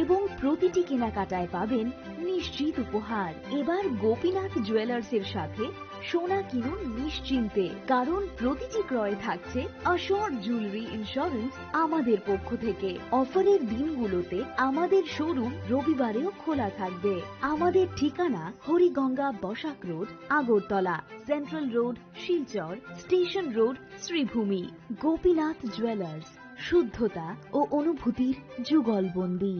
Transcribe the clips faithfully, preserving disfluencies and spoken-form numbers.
এবং প্রতিটি কেনাকাটায় পাবেন নিশ্চিত উপহার। এবার গোপীনাথ জুয়েলার্সের সাথে সোনা কিনুন নিশ্চিন্তে, কারণ প্রতিটি ক্রয়ে থাকছে অ্যাসিওর জুয়েলারি ইন্স্যুরেন্স আমাদের পক্ষ থেকে। অফারের দিনগুলোতে আমাদের শোরুম রবিবারেও খোলা থাকবে। আমাদের ঠিকানা Hariganga Basak road, Agartala, central road, Silchar, station road, Sribhumi. Gopinath jewellers, শুদ্ধতা ও অনুভূতির যুগলবন্দী।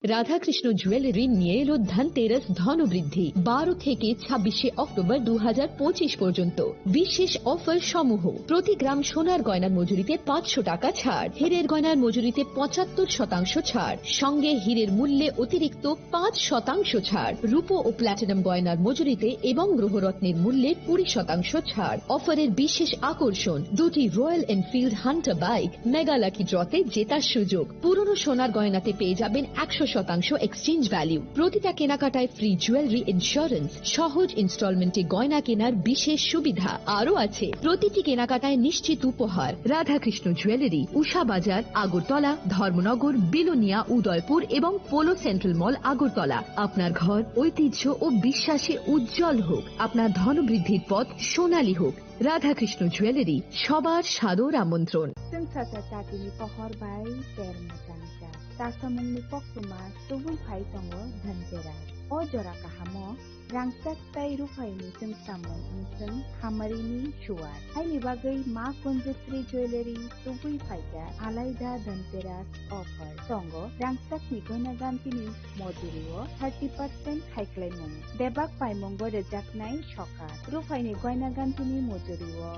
রাধাকৃষ্ণ জুয়েলারি নিয়ে এলো ধনতেরাস ধনবৃদ্ধি। বারো থেকে ছাব্বিশে অক্টোবর দু হাজার পঁচিশ পর্যন্ত বিশেষ অফার সমূহ। প্রতি গ্রাম সোনার গয়নার মজুরিতে পাঁচশো টাকা ছাড়, হীরের গয়নার মজুরিতে পঁচাত্তর শতাংশ ছাড়, সঙ্গে হীরের মূল্যে অতিরিক্ত পাঁচ শতাংশ ছাড়, রূপো ও প্ল্যাটিনাম গয়নার মজুরিতে এবং গ্রহরত্নের মূল্যে কুড়ি শতাংশ ছাড়। অফারের বিশেষ আকর্ষণ, দুটি royal Enfield Hunter bike, mega lucky ড্রতে জেতার সুযোগ। পুরনো সোনার গয়নাতে পেয়ে যাবেন একশো শতাংশ এক্সচেঞ্জ ভ্যালু। প্রতিটা কেনাকাটায় ফ্রি জুয়েলারি ইন্স্যুরেন্স, সহজ ইনস্টলমেন্টে গয়না কেনার বিশেষ সুবিধা। আরও আছে প্রতিটি কেনাকাটায় নিশ্চিত উপহার। রাধাকৃষ্ণ জুয়েলারি, উষা বাজার, আগরতলা, ধর্মনগর, বিলোনিয়া, উদয়পুর এবং পোলো সেন্ট্রাল মল, আগরতলা। আপনার ঘর ঐতিহ্য ও বিশ্বাসে উজ্জ্বল হোক, আপনার ধনবৃদ্ধির পথ সোনালী হোক। রাধাকৃষ্ণ জুয়েলারি, সবার সাদর আমন্ত্রণ। Chwng sacha chatini pohor bai ter mwchang jak. Chasamungni koktwma tubui phai tongo Dhanteras. O jora kahamo rangchak tei ruphaini chwngsamung wngchwng hamarini suar. Haini bagwi Ma Kunjasri Jewellery tubui phaikha alaida Dhanteras offer. Tongo rangchakni goina gantini mojurio thirty percent khaiklaimung. Bebak paimungo rwjaknai sokat. Ruphaini goina gantini mojurio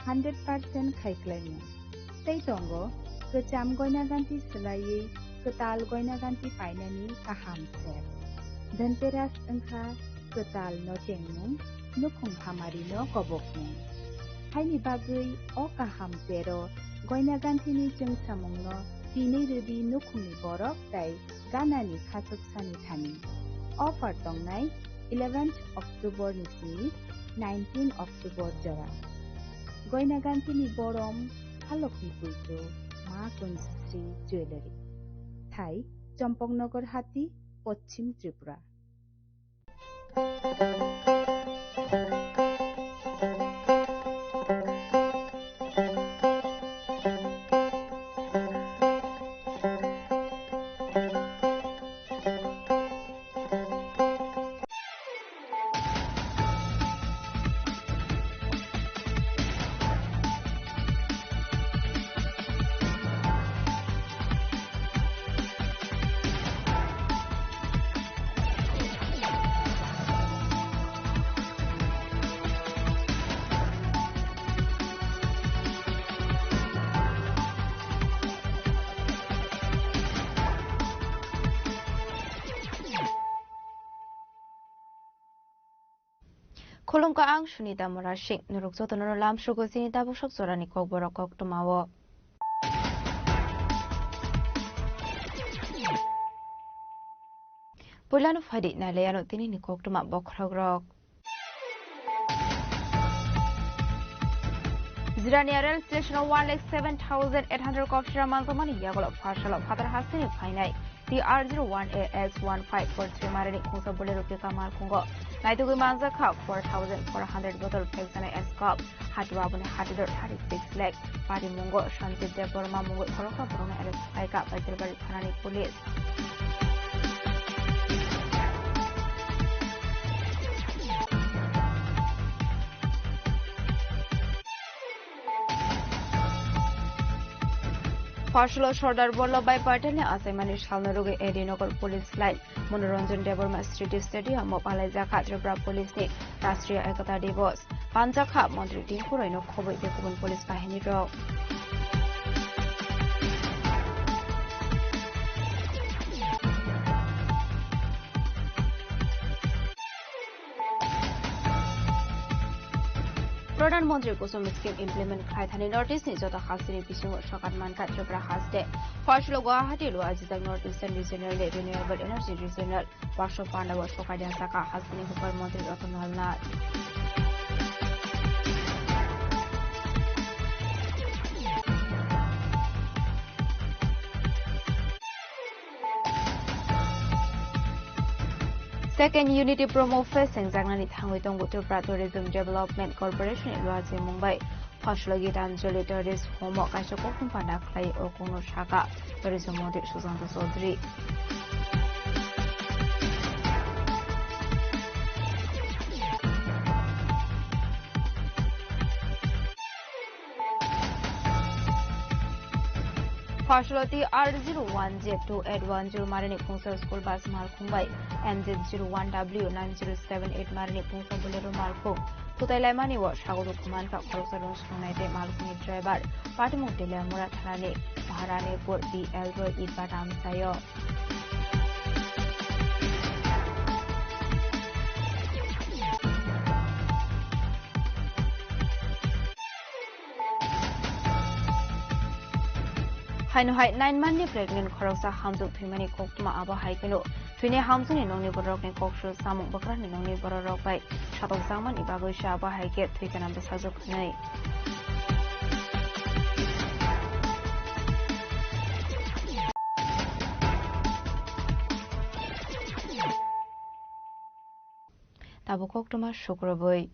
hundred percent khaiklaimung. Tei tongo kwcham goina ganti swlaiwi kwtal goina ganti painani kaham ser. Dhanteras wngkha kwtal no chengmung, nukhung hamari no kobokmung. Haini bagwi o kaham sero goina gantini chwngsamungno tinwi rwdi nukhungni borok tei ganani khachuksani thani. Offer tongnai eleventh October ni simi nineteen October jora. Goina gantini borom halokni puitu Ma Kunjasri Jewellery. Thai, Champaknagar Hati, Poschim Tripura. Khulumkha, ang Sunita Murasing. Norok jotono lamsogo chini tabuk sok jorani kokborok koktwmao. Puilano phaidi nailaiano tinini koktwma bokhorokrok. Jirania rail station o one lakh seven thousand eight hundred kok sira manjakmani yagulo pharsalo phatar hasteni phainai T R zero one A S one five four three marini khungsa Bolero pickup malkhungo naitugwi manjakha four thousand four hundred bottle phekjanai S cup. Hati o aboni hatidor thirty six lakh. Pari mungo Sanjit Debbarma mungwi khoroksa borokno arrest khlaikha Paitulbari thanani police. Pharsalo Sardar Vallabhbhai Patelni achaimani salno rwgwi A D Nagar Police Line Manoranjan Debbarma Street Stadium o palaijakha Tripura Police ni Rashtriya Ekta Divas. Panjakha Montri Tinku Roy no khobwi tei kubun police bahini rok. Pradhan Mantri Kusum Scheme implement khlai thani North East ni joto hasteni bisingo sokat mankha Tripura haste. Pharsalo Guwahati lo ajijak North Eastern Regional ni Renewable Energy Regional Workshop pandao sokaidi asaka hasteni hukar Mantri Ratan Lal Nath. Second Unity Promo Fest sengjaknani thangwi tongo Tripura Tourism Development Corporation ni luachi mung bai. Phasolo Gitanjali Tourist Home o kaisa koktwma panda khlai o kunu saka Tourism Montri Sushanta Chaudhary. Phasolo T R zero one Z two eight one zero marini khungsa school bus malkhung bai M Z zero one W nine zero seven eight marini khungsa Bolero malkhung. Thutai laimani o sago dukhu mankha khoroksa rung swngnai tei malkhungni driver. Patimung Teliamura thanani Maharanipur B L roi itba tamsaio. Haino hai nine month ni pregnant khoroksa hamjwk thwimani koktwma, abo hai kheno thwinai hamjwkni nokni bororokni kok suru samung bwkrangni nokni bororok bai satokjakmani bagwi se abo hai khe thwi kana bwsajwk hwnwi. Tabuk koktwma sukrubwi.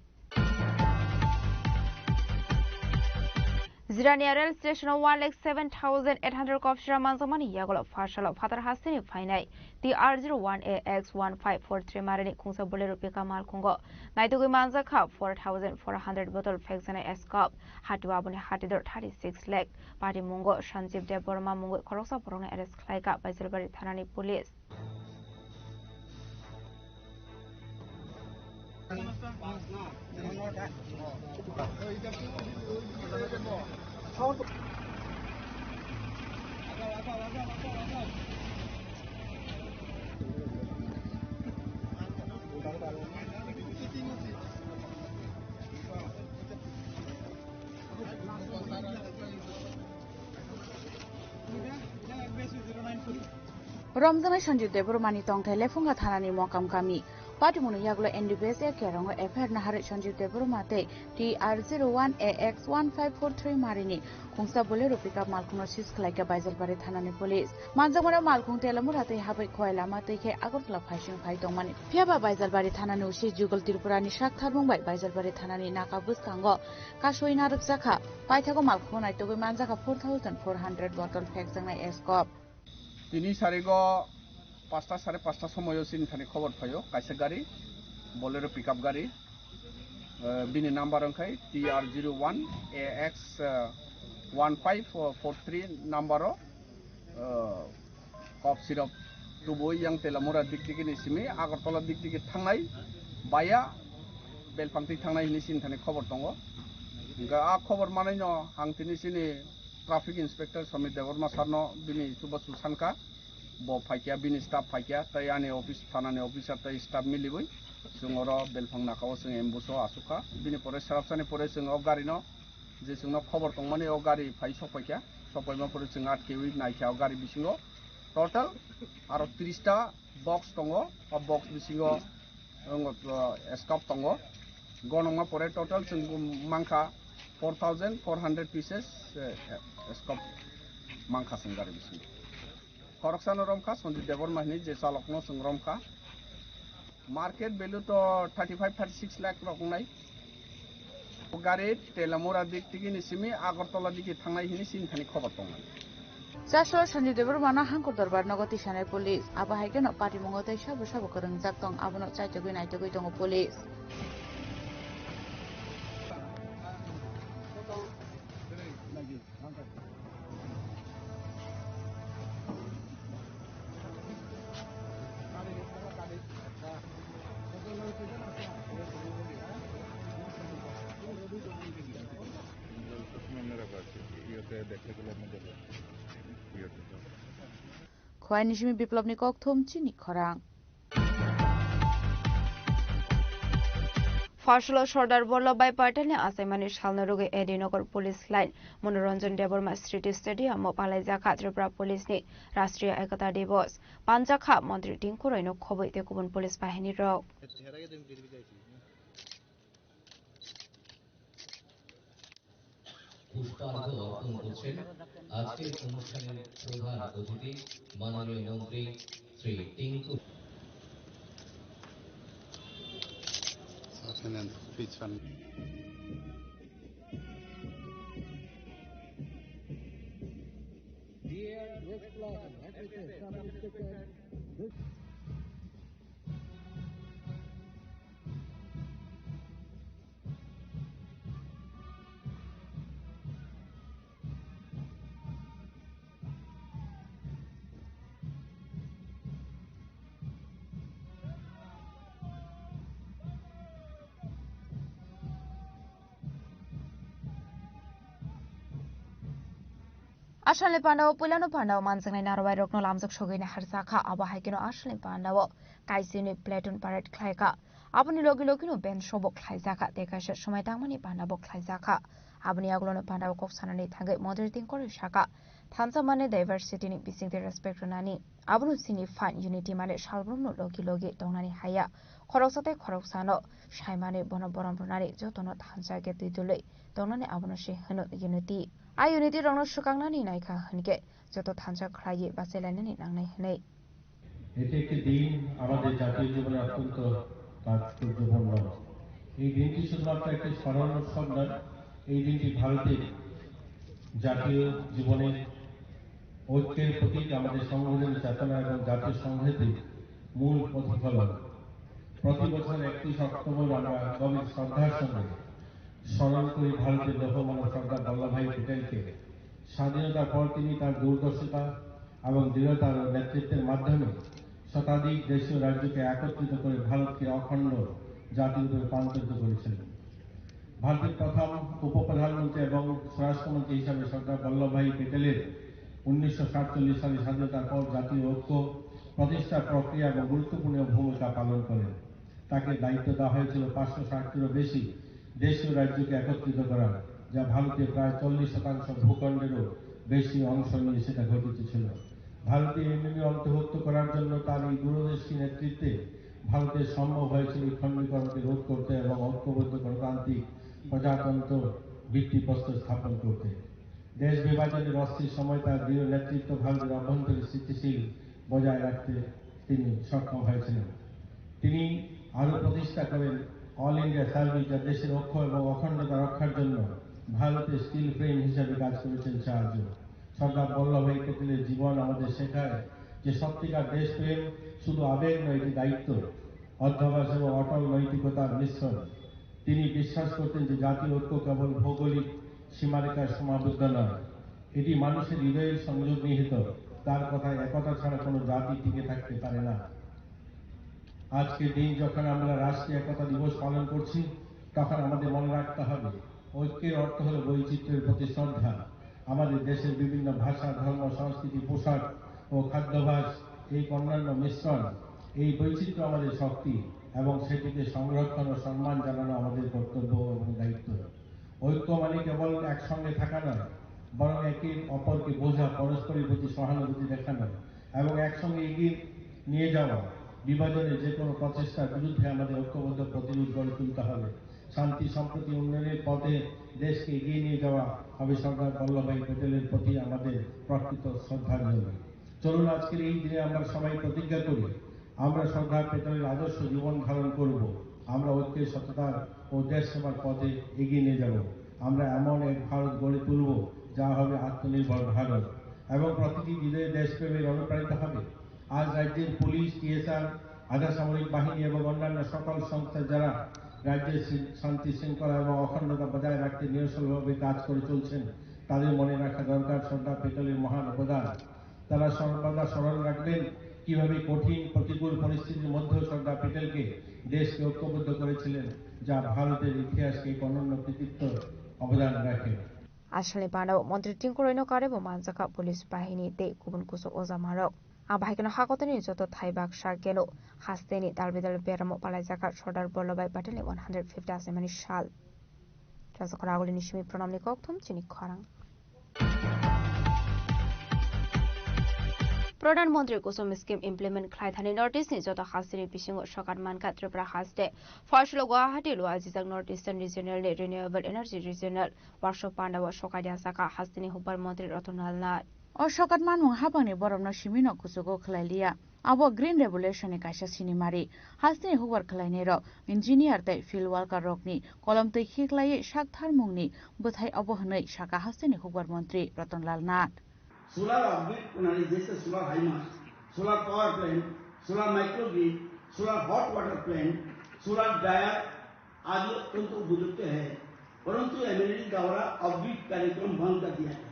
Jirania rail station o one lakh seven thousand eight hundred kop sira manjakmani yagulo phasalo phatar hasteni phainai T R zero one A X one five four three marini khungsa Bolero pickup malkhungo naitugwi manjakha four thousand four hundred bottle phekjaknai S cup. Hati o aboni hatidor thirty six lakh. Pati mungo Sanjeev Debbarma mungwi khoroksa borokno arrest khlaikha Baijalbari thanani police. Romjaknai Sanjeev Debbarmani tongthai Lephunga thanani Mokam kami. Patimungni yagulo N D P S A kerongo F I R naharwi Sanjeev Debbarma tei T R zero one A X one five four three marini khungsa Bolero pickup malkhungno seize khlaikha Baijalbari thanani police. Manjakmano malkhung Telamura tei habai Khowai lama twi khe Agartala phaising phai tongmani. Phiyaba Baijalbari thanani O C Jugal Tripurani sak tharmung bai Baijalbari thanani naka bwskango kasui narwkjakha. Paithago malkhungo naitugwi manjakha four thousand four hundred bottle phekjaknai S cup. Tini sarigo pasta sare pasta somoyo chini thani khobor phaio, kaisa gari, Bolero pickup gari, eh, bini number wngkhai T R zero one A X, eh, one five four three number o, eh, kop sirok tubui yang Telamura district ni simi Agartala district thangnai baya Belpangti thangnai hini chini thani khobor tongo. Hingkha a khobor manai no ang tini chini Traffic Inspector Somit Debbarma sir no bini chubachu sankha, bo phaikya, bini staff phaikya, tei ani office, thanani officer tei staff miliwi chwng oro Belphang naka o chwng ambush o achukha. Bini pore swrapsani pore chwng o gari no je chwngno khobor tongmani o gari phai sokpaikha, sokpaima pore chwng atkewi naikha o gari bisingo total aro tris ta box tongo, o box bisingo wngo, uh, scope tongo. Gonokma pore total chwng mankha four thousand four hundred pieces, eh, scope mankha chwng gari bisingo. Khoroksano romkha, Sanjit Debbarma hwnwi je chalokno chwng romkha. Market value to thirty five, thirty six lakh rok wngnai. O gari Telamura dik tigi ni simi Agartala digi thangnai hini sini thani khobor tongnai. Chasol Sanjay Debbarmano hangkor dorbar nogo tisanai police. Abo hai kheno patimungo tei sabo sabo kwrwngjak tong, abono chaitogwi naitogwi tongo police. Khowai ni simi Biplobni kokthum chini khorang. Phasalo Sardar Vallabhbhai Patelni achaimani salno rwgwi A D Nagar Police Line, Manoranjan Debbarma Street Stadium o palaijakha Tripura Police ni Rashtriya Ekata Divas. Panjakha Montri Tinku Roy no khobwi tei kubun police bahini rok. পুষ্পার্ঘ্য অর্পণ করছেন আজকের অনুষ্ঠানের প্রধান অতিথি মাননীয় মন্ত্রী শ্রী Tinku. And then please fund. Dear West Plaza, F S S, South Inspector, this Asalni pandao puilano pandao manjaknai narwai rokno lamjak sogwini harjakha, abo hai kheno asalni pandao kaisini platoon parade khlaikha. Aboni logi logino band show bo khlaijakha, tei kaisa swmai tangmani panda bo khlaijakha. Aboni yagulono panda o kok sanani thangwi Montri Tingkoroi sakha, thansa mane diversity ni bisingtwi respect rwnani. Abono chini phan unity mane salbrumno logi logi tongnani haiya. Khoroksa tei khoroksano saimani bono borom rwnani jotono thansa khe twi dwlwi tongnani abono se hwno unity. A unity rokno swkangnani naikha hwnkhe joto thansa khlaiwi bachai lainani nangnai hwnwi. এটি একটি দিন আমাদের জাতীয় জীবনে অত্যন্ত তাৎপর্যপূর্ণ। এই দিনটি শুধুমাত্র একটি স্মরণ উৎসব নয়, এই দিনটি ভারতের জাতীয় জীবনের ঐক্যের প্রতীক, আমাদের সংগঠনের চেতনা এবং জাতীয় সংহতির মূল প্রতিফলন। প্রতি বছর একত্রিশ অক্টোবর আমরা গভীর শ্রদ্ধার সঙ্গে স্মরণ করি ভারতের লৌহ মানব সর্দার বল্লভভাই প্যাটেলকে। স্বাধীনতার পর তিনি তার দূরদর্শিতা এবং দৃঢ়তার নেতৃত্বের মাধ্যমে শতাধিক দেশীয় রাজ্যকে একত্রিত করে ভারতকে অখণ্ড জাতি রূপে রূপান্তরিত করেছিলেন। ভারতের প্রথম উপপ্রধানমন্ত্রী এবং স্বরাষ্ট্রমন্ত্রী হিসাবে সর্দার বল্লভভাই প্যাটেলের উনিশশো সাতচল্লিশ সালে স্বাধীনতার পর জাতীয় ঐক্য প্রতিষ্ঠার প্রক্রিয়া এবং গুরুত্বপূর্ণ ভূমিকা পালন করেন। তাকে দায়িত্ব দেওয়া হয়েছিল পাঁচশো ষাটটিরও বেশি দেশীয় রাজ্যকে একত্রিত করা, যা ভারতের প্রায় চল্লিশ শতাংশ ভূখণ্ডেরও বেশি অংশ নিয়ে সেটা ঘটিত ছিল। ভারতীয় ইউনিয়নে অন্তর্ভুক্ত করার জন্য তার এই দূরদর্শী নেতৃত্বে ভারতের সম্ভব হয়েছিল এই খণ্ডীকরণকে রোধ করতে এবং ঐক্যবদ্ধ গণতান্ত্রিক প্রজাতন্ত্র ভিত্তিপ্রস্তর স্থাপন করতে। দেশ বিভাজনের অস্থির সময় তার দৃঢ় নেতৃত্ব ভারতের অভ্যন্তরীণ স্থিতিশীল বজায় রাখতে তিনি সক্ষম হয়েছিলেন। তিনি আরও প্রতিষ্ঠা করেন অল ইন্ডিয়া সার্ভিস, যা দেশের ঐক্য এবং অখণ্ডতা রক্ষার জন্য ভারতের স্টিল ফ্রেম হিসাবে কাজ করেছেন সাহায্য। সর্দার বল্লভভাই প্যাটেলের জীবন আমাদের শেখায় যে সত্যিকার দেশপ্রেম শুধু আবেগ নয়, এটি দায়িত্ব, অধ্যাবসায় এবং অটল নৈতিকতার মিশ্রণ। তিনি বিশ্বাস করতেন যে জাতীয় ঐক্য কেবল ভৌগোলিক সীমারেখায় সীমাবদ্ধ নয়, এটি মানুষের হৃদয়ের সংযোগ নিহিত। তার কথায় একতা ছাড়া কোনো জাতি টিকে থাকতে পারে না। আজকের দিন যখন আমরা রাষ্ট্রীয় একতা দিবস পালন করছি, তখন আমাদের মনে রাখতে হবে, ঐক্যের অর্থ হলো বৈচিত্র্যের প্রতি শ্রদ্ধা। আমাদের দেশের বিভিন্ন ভাষা, ধর্ম, সংস্কৃতি, পোশাক ও খাদ্যাভ্যাস, এই অন্যান্য মিশ্রণ, এই বৈচিত্র্য আমাদের শক্তি এবং সেটিকে সংরক্ষণ ও সম্মান জানানো আমাদের কর্তব্য এবং দায়িত্ব। ঐক্য মানে কেবল একসঙ্গে থাকা নয়, বরং একে অপরকে বোঝা, পরস্পরের প্রতি সহানুভূতি দেখানো এবং একসঙ্গে এগিয়ে নিয়ে যাওয়া। বিভাজনের যে কোনো প্রচেষ্টার বিরুদ্ধে আমাদের ঐক্যবদ্ধ প্রতিরোধ গড়ে তুলতে হবে। শান্তি, সম্প্রীতি, উন্নয়নের পথে দেশকে এগিয়ে নিয়ে যাওয়া হবে সর্দার বল্লভভাই প্যাটেলের প্রতি আমাদের প্রকৃত শ্রদ্ধাঞ্জলি। চলুন, আজকের এই দিনে আমরা সবাই প্রতিজ্ঞা করি, আমরা সর্দার প্যাটেলের আদর্শ জীবন ধারণ করব। আমরা ঐক্যের, সততার ও দেশ সেবার পথে এগিয়ে নিয়ে যাব। আমরা এমন এক ভারত গড়ে তুলব, যা হবে আত্মনির্ভর ভারত এবং প্রতিটি হৃদয়ে দেশপ্রেমে অনুপ্রাণিত হবে। আজ রাজ্যের পুলিশ, টিএসআর, আধা সামরিক বাহিনী এবং অন্যান্য সকল সংস্থা, যারা রাজ্যের শৃ-, শান্তি শৃঙ্খলা এবং অখণ্ডতা বজায় রাখতে নিরসলভাবে কাজ করে চলছেন, তাদের মনে রাখা দরকার সর্দার প্যাটেলের মহান অবদান। তারা সর্বদা স্মরণ রাখবেন কিভাবে কঠিন প্রতিকূল পরিস্থিতির মধ্যেও সর্দার প্যাটেলকে দেশকে ঐক্যবদ্ধ করেছিলেন, যা ভারতের ইতিহাসকে এক অনন্য কৃতিত্ব অবদান রাখে। Asalni pandao Montri Tingkoroino karebo manjakha police bahini tei kubun kuchuk ojamarok. Abo hai kheno hakotoni joto thai baksa keno hasteni dalbidal beramo palaijakha Sardar Vallabhbhai Patelni one hundred fifty asimani sal. Rajakhor Agulini simi Pranamni kokthum chini khorang. Pradhan Mantri Kusum Scheme implement khlai thani North East ni joto hasteni bisingo sokat mankha Tripura haste. First lo Guwahati lo ajijak North Eastern Regional ni Renewable Energy Regional Workshop pandao sokat yasakha hasteni hukbar Mantri Ratan Lal Nath. O sokat manmung hapangni borokno simino kuchugo khlai liya. Abo Green Revolution ni kaisa sinimari. Hasteni hukbar khwlainairok engineer tei field worker rokni kolomtwi khiklaiwi sak tharmungni bwthai obo hwnwi sakha hasteni hukbar montri Ratan Lal Nath. Solar off-grid प्रणाली जैसे solar HIMARS, solar power plant, solar microgrid, solar hot water plant, solar dryer आदि अत्यंत उपयुक्त है, परंतु एमएनडी द्वारा ऑफ-ग्रिड कार्यक्रम बंद कर दिया गया है।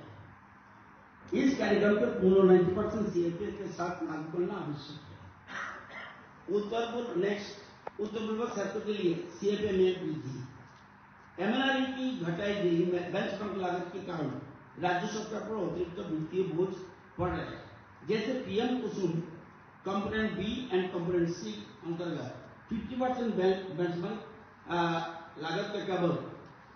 इस कार्यक्रम को पूर्ण नाइंटी परसेंट सीएफए के साथ लागू करना आवश्यक है। उत्तर पूर्व, नेक्स्ट, उत्तर पूर्व क्षेत्र के लिए सीएफए में वृद्धि। एमएनआरई की घटाई गई बेंचमार्क लागत के कारण राज्य सरकार पर अतिरिक्त वित्तीय बोझ पड़ रहा है, जैसे PM Kusum component B and component C अंतर्गत फिफ्टी परसेंट बेंचमार्क लागत का केवल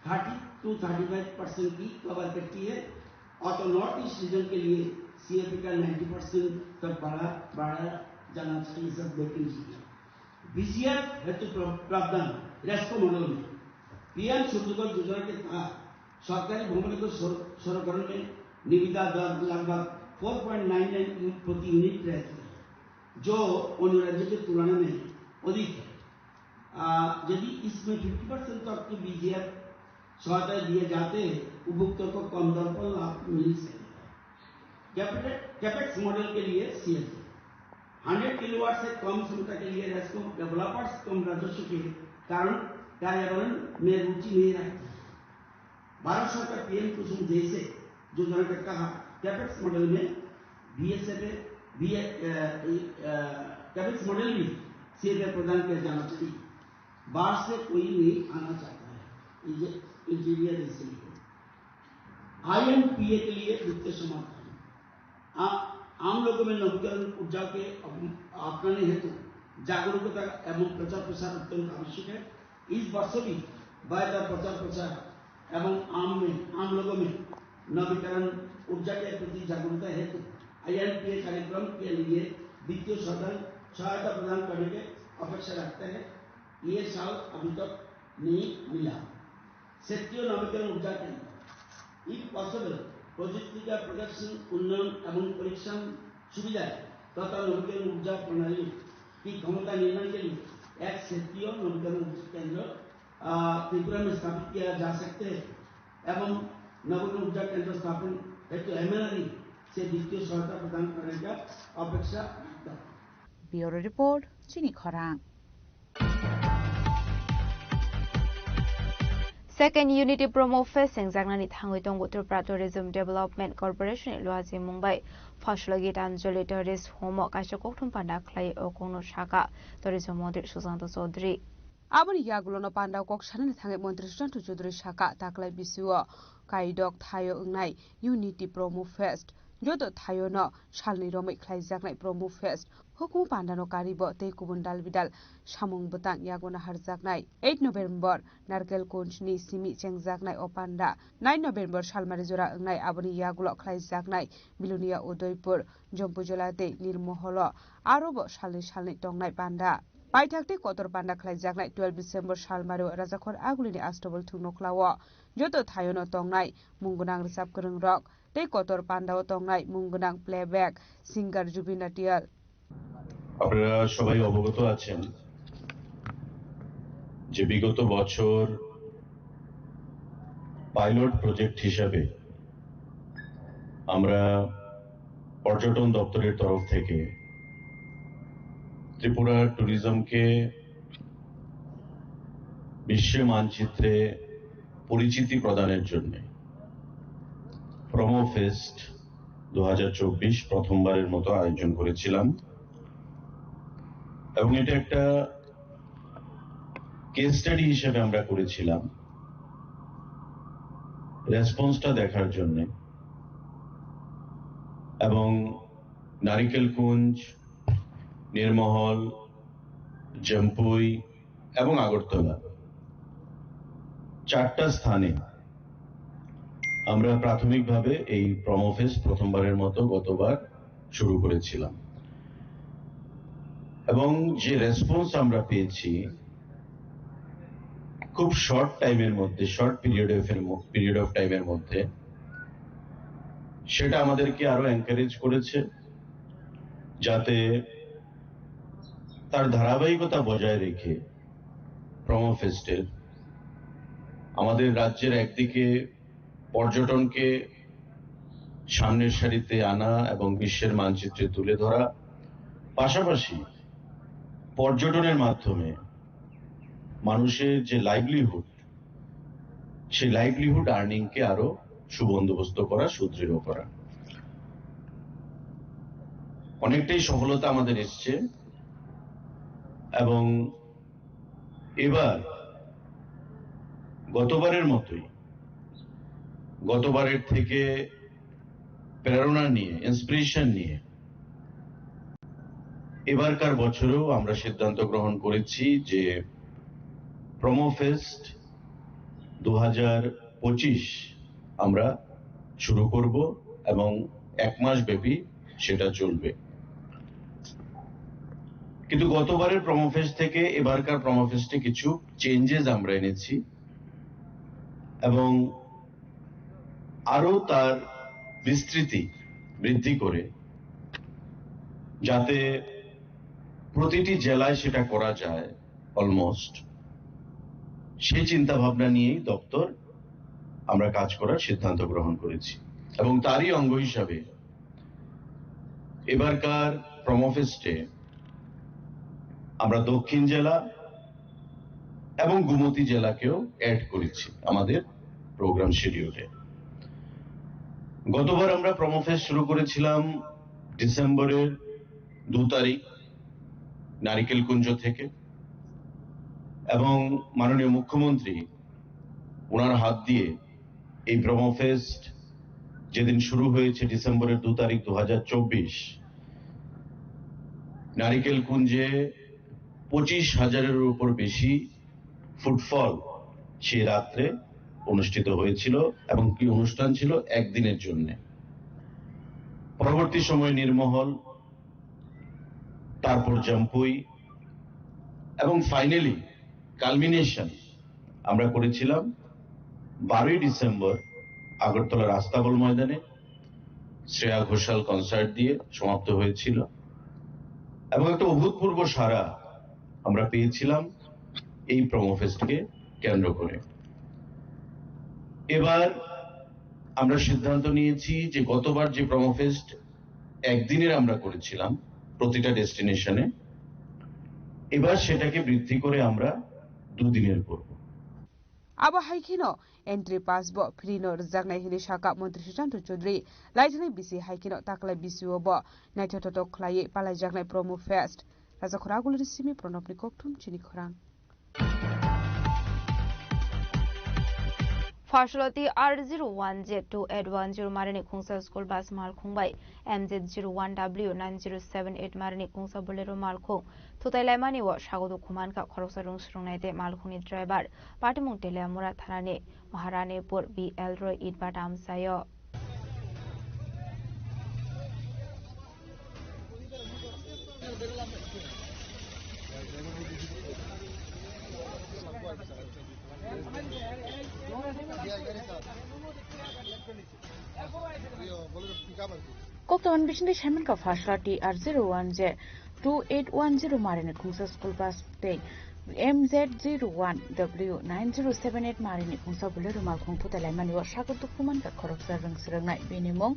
thirty two thirty five percent की कवर करती है, और तो नॉर्थ ईस्ट रीजन के लिए सीएफए का नाइंटी परसेंट तक बढ़ा बढ़ाया जाना चाहिए, सब देखनी चाहिए। बीजीएफ हेतु प्र- प्रावधान रेस्को मॉडल में पीएम सूर्योदय योजना के तहत सरकारी भवनों को सर- सरलीकरण में निविदा दर लगभग फोर पॉइंट नाइन नाइन प्रति यूनिट रहती है, जो अन्य राज्यों की तुलना में अधिक है। आ, यदि इसमें फिफ्टी परसेंट तक की बीजीएफ सहायता दिए जाते हैं, उपभोक्ता को कम दर पर लाभ मिल सकेगा। कैपिटल कैपेक्स मॉडल के लिए सीएजी हंड्रेड किलोवाट से कम क्षमता के लिए रेस्को डेवलपर्स कम राजस्व के कारण पर्यावरण में रुचि नहीं रखते हैं। भारत सरकार पीएम कुसुम जैसे योजना के तहत कैपेक्स मॉडल में बीएसएफ बीए कैपेक्स मॉडल भी सीएफए प्रदान किया जाना चाहिए। बाहर से कोई नहीं आना चाहता है इंजीनियर इसलिए। आईएनपीए के लिए वित्तीय समाधान। आ- आम लोगों में नवीकरण ऊर्जा के अप- अपनाने हेतु जागरूकता एवं प्रचार प्रसार अत्यंत आवश्यक है। इस वर्ष भी बेहतर प्रचार प्रसार एवं आम में आम लोगों में नवीकरण ऊर्जा के प्रति जागरूकता हेतु आईएनपीए कार्यक्रम के लिए वित्तीय सहायता सहायता प्रदान करने के अपेक्षा रखते हैं। ये साल अभी तक नहीं मिला। क्षेत्रीय नवीकरण ऊर्जा केंद्र, if possible, প্রযুক্তিগত প্রদর্শন, উন্নয়ন এবং পরীক্ষণ সুবিধায় তথা নবীকরণ ऊर्जा प्रणाली की क्षमता निर्माण के लिए एक क्षेत्रीय नवीकरण ऊर्जा केंद्र, अ, त्रिपुरा में स्थापित किया जा सकते हैं एवं नवीकरण ऊर्जा केंद्र स्थापन हेतु एमएनआरई से वित्तीय सहायता प्रदान करने का अपेक्षा रखता हूँ। Bureau Report, Chini Khorang. Second Unity Promo Fest sengjaknani thangwi tongo Tripura Tourism Development Corporation ni luachi mungbai Phaslo Gitanjali Tourist Home o kaisa kokthum panda khlai o kokno saka Tourism Montri Sushanta Chaudhary. Aboni yagulono panda kok sanani thangwi Montri Sushanta Chaudhary saka taklai bisio kaidok thaio wngnai Unity Promo Fest joto thaiono salni romwi khlaijaknai Promo Fest. Hukumu pandano karibo tei kubun dal bidal samung bwtang yago naharjaknai. Eight November Narkel Kunj ni simi chengjaknai o panda. Nine November salmari jora wngnai aboni yagulo khlaijaknai Bilonia Udaipur, Jompujola tei Nirmoholo arobo salni salni tongnai panda. Paithak tei kotor panda khlaijaknai twelve December salmario Rajakhor Agulini Astabul Thwngnokhla o joto thaiono tongnai munggunang rwchap kwrwngrok tei kotor pandao tongnai munggunang playback singer Jubin Nautiyal. আপনারা সবাই অবগত আছেন যে বিগত বছর pilot project হিসাবে আমরা পর্যটন দপ্তরের তরফ থেকে ত্রিপুরার ট্যুরিজমকে বিশ্ব মানচিত্রে পরিচিতি প্রদানের জন্য প্রোমো ফেস্ট দু হাজার চব্বিশ প্রথমবারের মতো আয়োজন করেছিলাম এবং এটা একটা কেস স্টাডি হিসেবে আমরা করেছিলাম রেসপন্সটা দেখার জন্য। এবং নারিকেলকুঞ্জ, নির্মহল, জম্পুই এবং আগরতলা চারটা স্থানে আমরা প্রাথমিকভাবে এই প্রোমো ফেস্ট প্রথমবারের মতো গতবার শুরু করেছিলাম এবং যে রেসপন্স আমরা পেয়েছি খুব শর্ট টাইমের মধ্যে, short period of period of টাইমের মধ্যে, সেটা আমাদেরকে আরো এনকারেজ করেছে যাতে তার ধারাবাহিকতা বজায় রেখে প্রমো ফেস্টের আমাদের রাজ্যের একদিকে পর্যটনকে সামনের সারিতে আনা এবং বিশ্বের মানচিত্রে তুলে ধরা, পাশাপাশি পর্যটনের মাধ্যমে মানুষের যে লাইভলিহুড, সেই লাইভলিহুড আর্নিংকে আরো সুবন্দোবস্ত করা, সুদৃঢ় করা। অনেকটাই সফলতা আমাদের এসছে এবং এবার গতবারের মতোই, গতবারের থেকে প্রেরণা নিয়ে, ইন্সপিরেশন নিয়ে এবারকার বছরেও আমরা সিদ্ধান্ত গ্রহণ করেছি যে প্রমো ফেস্ট দু হাজার পঁচিশ আমরা শুরু করব এবং এক মাস ব্যাপী সেটা চলবে। কিন্তু গতবারের প্রমো ফেস্ট থেকে এবারকার প্রমো ফেস্টে কিছু চেঞ্জেস আমরা এনেছি এবং আরো তার বিস্তৃতি বৃদ্ধি করে, যাতে প্রতিটি জেলায় সেটা করা যায় অলমোস্ট, সেই চিন্তা ভাবনা নিয়েই দপ্তর আমরা কাজ করার সিদ্ধান্ত গ্রহণ করেছি। এবং তারই অঙ্গ হিসাবে এবারকার প্রমো ফেস্টে আমরা দক্ষিণ জেলা এবং গোমতী জেলাকেও অ্যাড করেছি আমাদের প্রোগ্রাম শিডিউলে। গতবার আমরা প্রমো ফেস্ট শুরু করেছিলাম ডিসেম্বরের দু তারিখ নারিকেল কুঞ্জ থেকে, এবং মাননীয় মুখ্যমন্ত্রী ওনার হাত দিয়ে এই প্রমো ফেস্ট যেদিন শুরু হয়েছে ডিসেম্বরের দু তারিখ দু হাজার চব্বিশ, নারিকেল কুঞ্জে পঁচিশ হাজারের উপর বেশি ফুটফল সেই রাত্রে অনুষ্ঠিত হয়েছিল এবং কি অনুষ্ঠান ছিল একদিনের জন্য। পরবর্তী সময় নীরমহল, তারপর জম্পুই এবং ফাইনালি কালমিনেশন আমরা করেছিলাম বারোই ডিসেম্বর আগরতলার আস্তাবল ময়দানে শ্রেয়া ঘোষাল কনসার্ট দিয়ে সমাপ্ত হয়েছিল এবং একটা অভূতপূর্ব সাড়া আমরা পেয়েছিলাম এই প্রমো ফেস্টকে কেন্দ্র করে। এবার আমরা সিদ্ধান্ত নিয়েছি যে গতবার যে প্রমো ফেস্ট একদিনের আমরা করেছিলাম প্রতিটা ডেস্টিনেশনে, এবার সেটাকে বৃদ্ধি করে আমরা দুদিনের করব। Abo hai kheno entry pass bo free no rwjaknai hwnwi sakha Montri Sushanta Chowdhury. Laithani bisi hai kheno taklai bisio bo naithotok khlaiwi palaijaknai Promo Fest. Raja Khoragulni simi Pranabni kokthum chini khorang. Phasalati R zero one Z two eight one zero marini khungsa school bus malkhung bai M Z zero one W nine zero seven eight marini khungsa Bolero malkhung thutai laimani o sagodo khumankha khoroksa rwng swrwngnai tei malkhungni driver. Patimung Teliamura thanani Maharanipur B L Roy Itbata amchaio. Koktoman bisingtwi saimankha Phasalati R zero one Z two eight one zero marini khungsa school bus tei M Z zero one W nine zero seven eight marini khungsa Bolero malkhung thutai laimani o sago dukhu mankha khoroksa rwng swrwngnai, bini mung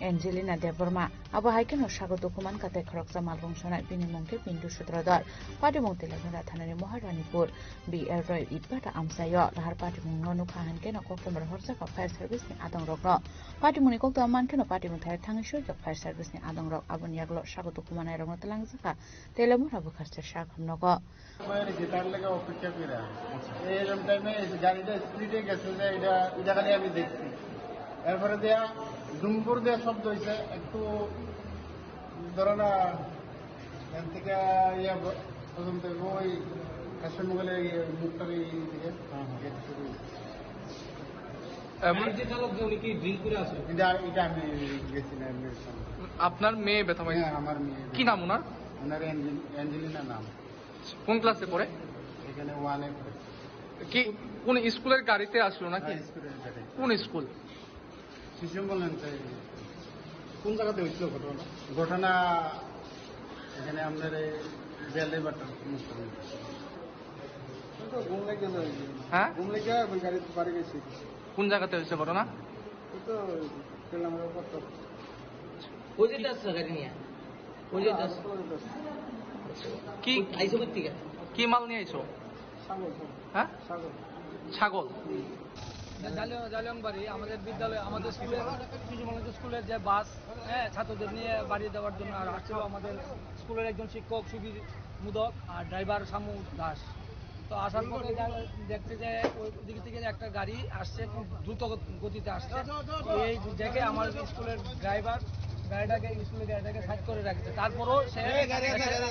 Angelina Debbarma. Abo hai kheno sago dukhu mankha tei khoroksa malkhung sonai, bini mung khe Pindu Sutradhar. Patimung Teliamura thanani Maharanipur B L Roy Itbata amchaio. Lahar patimungno nukha hinkhe no kokthumbar horjakha fire service ni adongrokno. Patimungni kokthoma mankheno patimung thai thangwi soijak fire service ni adongrok. Aboni yagulo sago dukhu manairokno twlangjakha Teliamura bwkhaste sak hamnogo. Gitar lega opekya kira. Erom time e gari da speed e gese je, eta eta khali ami dekhchi. Erpore deya dumbur de shobdo hoyse, ektu dhoro na, en theke iya bo-, প্রথম থেকে ওই কাশিমঙ্গলে ইয়ে মুক্তারি দিকে গেট শুরু হয়েছে। এমন গাড়ি যে চালক যে উনি কি ড্রিঙ্ক করে আসে? এটা, এটা আমি গেছি না, এমনি সামনে। আপনার মেয়ে ব্যথা পাইছে? হ্যাঁ, আমার মেয়ে। কি নাম ওনার? ওনার অ্যাঞ্জেল-, অ্যাঞ্জেলিনা নাম। কোন ক্লাসে পড়ে? এখানে ওয়ানে পড়ে। কি, কোন স্কুলের গাড়িতে আসলো নাকি? হ্যাঁ, স্কুলের গাড়ি। কোন স্কুল? শিশু মঙ্গল আঞ্চলিক। কোন জায়গাতে হয়েছিল ঘটনা? ঘটনা এখানে আপনার এই রেল ড্রাইভারটা মুসলিম। ওই তো ঘুম লেগে গেল ওই যে। হ্যাঁ? ঘুম লেগে ওই গাড়ি বাড়ি গেছে। কোন জায়গাতে হয়েছে ঘটনা? ওই তো পেলাম ওপর তো। ওই যে যাচ্ছে গাড়ি নিয়ে। ওই যে না, যাচ্ছে। ওপরে যাচ্ছে। কি আইসো কোথা থেকে? কি মাল নিয়ে আইসো? ছাগল, ছাগল। হ্যাঁ? ছাগল। ছাগল। জালিয়াং-, জালিয়াংবাড়ি আমাদের বিদ্যালয়, আমাদের স্কুলের, শিশু মনোরঞ্জন স্কুলের যে বাস, হ্যাঁ, ছাত্রদের নিয়ে বাড়ি যাওয়ার জন্য আর আসছিল আমাদের স্কুলের একজন শিক্ষক সুবীর মোদক আর ড্রাইভার শামু দাস। তো আসার পথে যা-, দেখতে যে ওই দিক থেকে একটা গাড়ি আসছে, খুব দ্রুত গত-, গতিতে আসছে। এই দেখে আমার স্কুলের ড্রাইভার গাড়িটাকে, স্কুলের গাড়িটাকে সাইড করে রাখছে, তারপরেও সে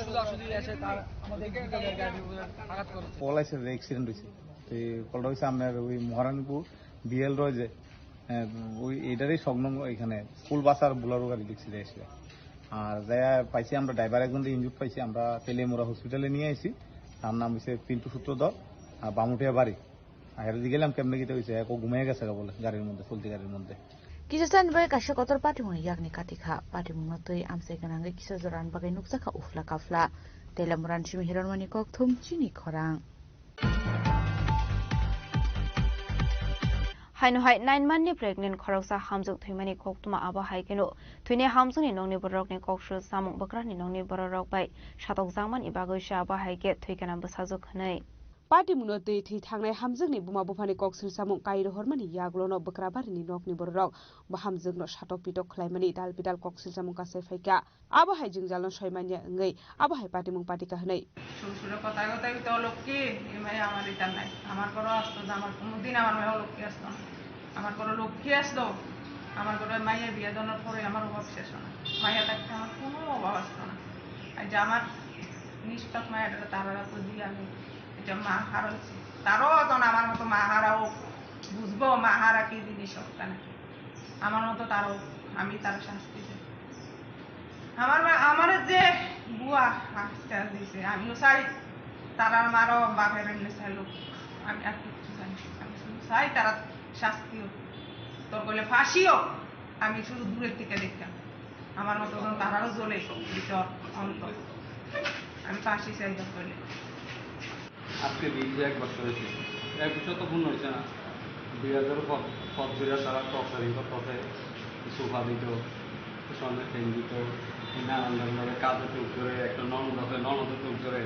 সোজাসুজি এসে তার আমাদের বিদ্যালয়ের গাড়ির উপরে আঘাত করেছে। পলাইছে, অ্যাক্সিডেন্ট হয়েছে। তো এই কলটা হয়েছে আপনার ওই মহারানীপুর বিএল রয় যে, আহ, ওই এটারই সংলগ্ন এখানে স্কুল বাস আর বুলারো গাড়ি দেখছি যে আসলে। আর যাই পাইছি আমরা ড্রাইভার একজন ইনজুর্ড পাইছি, আমরা তেলিয়ামুড়া হসপিটালে নিয়ে আইছি। তার নাম হচ্ছে পিন্টু সূত্রধর, আর বামুটিয়া বাড়ি। আর এদিকে গেলাম কেমনে কিতা হয়েছে, এক ঘুমিয়ে গেছে গা বলে গাড়ির মধ্যে, চলতি গাড়ির মধ্যে। Kichusan bai kaisa kotor patimung yakni katikha, patimung no twi amchai gwnangwi kisa joran bagwi nukjakha ufla kafla. Teilamuran simi hironmani kokthum chini khorang. Haino hai nine month ni pregnant khoroksa hamjwk thwimani koktwma, abo hai kheno thwini hamjwkni nokni bororokni kok swi chamung bwkrani nokni bororok bai satokjakmani bagwi se abo hai khe thwi kana bwsajwk hwnwi. Patimungno twi thwi thangnai hamjwkni buma buphani kok swi chamung kai rohormani yagulono bwkrabarini nokni bororok bo hamjwkno satok pitok khlaimani dal bidal kok swi chamung kasai phaikha. Abo hai jwngjalno soi manya wngwi abo hai patimung patika hwnwi. শ্বশুরে কথায় কথায় তো লক্ষ্মী, এই মেয়ে আমার এটা নাই, আমার ঘরে আসতো না, আমার কোনোদিন আমার মেয়ে লক্ষ্মী আসতো না। আমার ঘরে লক্ষ্মী আসতো, আমার ঘরে মাইয়া বিয়া দেওয়ার পরে আমার অভাব শেষ হয় না, মাইয়া থাকতে আমার কোনো অভাব আসতো না। এই যে আমার নিষ্পাপ মায়াটা তারা তো দিয়ে আমি এটা মা হারাইছি, তারও এখন আমার মতো মা হারাও বুঝবো, মা হারা কি জিনিস হোক না। আমার মতো তারও, আমি তার শাস্তি চাই। আমার মা-, আমার যে বুয়া আজকাল দিছে, আমিও চাই তার আর মারও বাপের এমনি চাইলো, আমি আর কিচ্ছু চাই না। আমি শুধু চাই তারা শাস্তি হোক, তোর বলে ফাঁসি হোক, আমি শুধু দূরের থেকে দেখতাম। আমার মতো যখন তারারও জ্বলে ভিতর অন্তর, আমি ফাঁসি চাই তোর বলে। আজকে বিয়েতে এক বছর হয়েছে। এক বছর তো পূর্ণ হয়েছে না। বিয়ে ধরো পথ, পথ ধরে তারা টর্চারিং করতো, সোফা দিত, সামনে ফ্যান দিত, নানান ধরনের কাজে চোখ ধরে, একটা ননদ আছে, ননদে চোখ ধরে,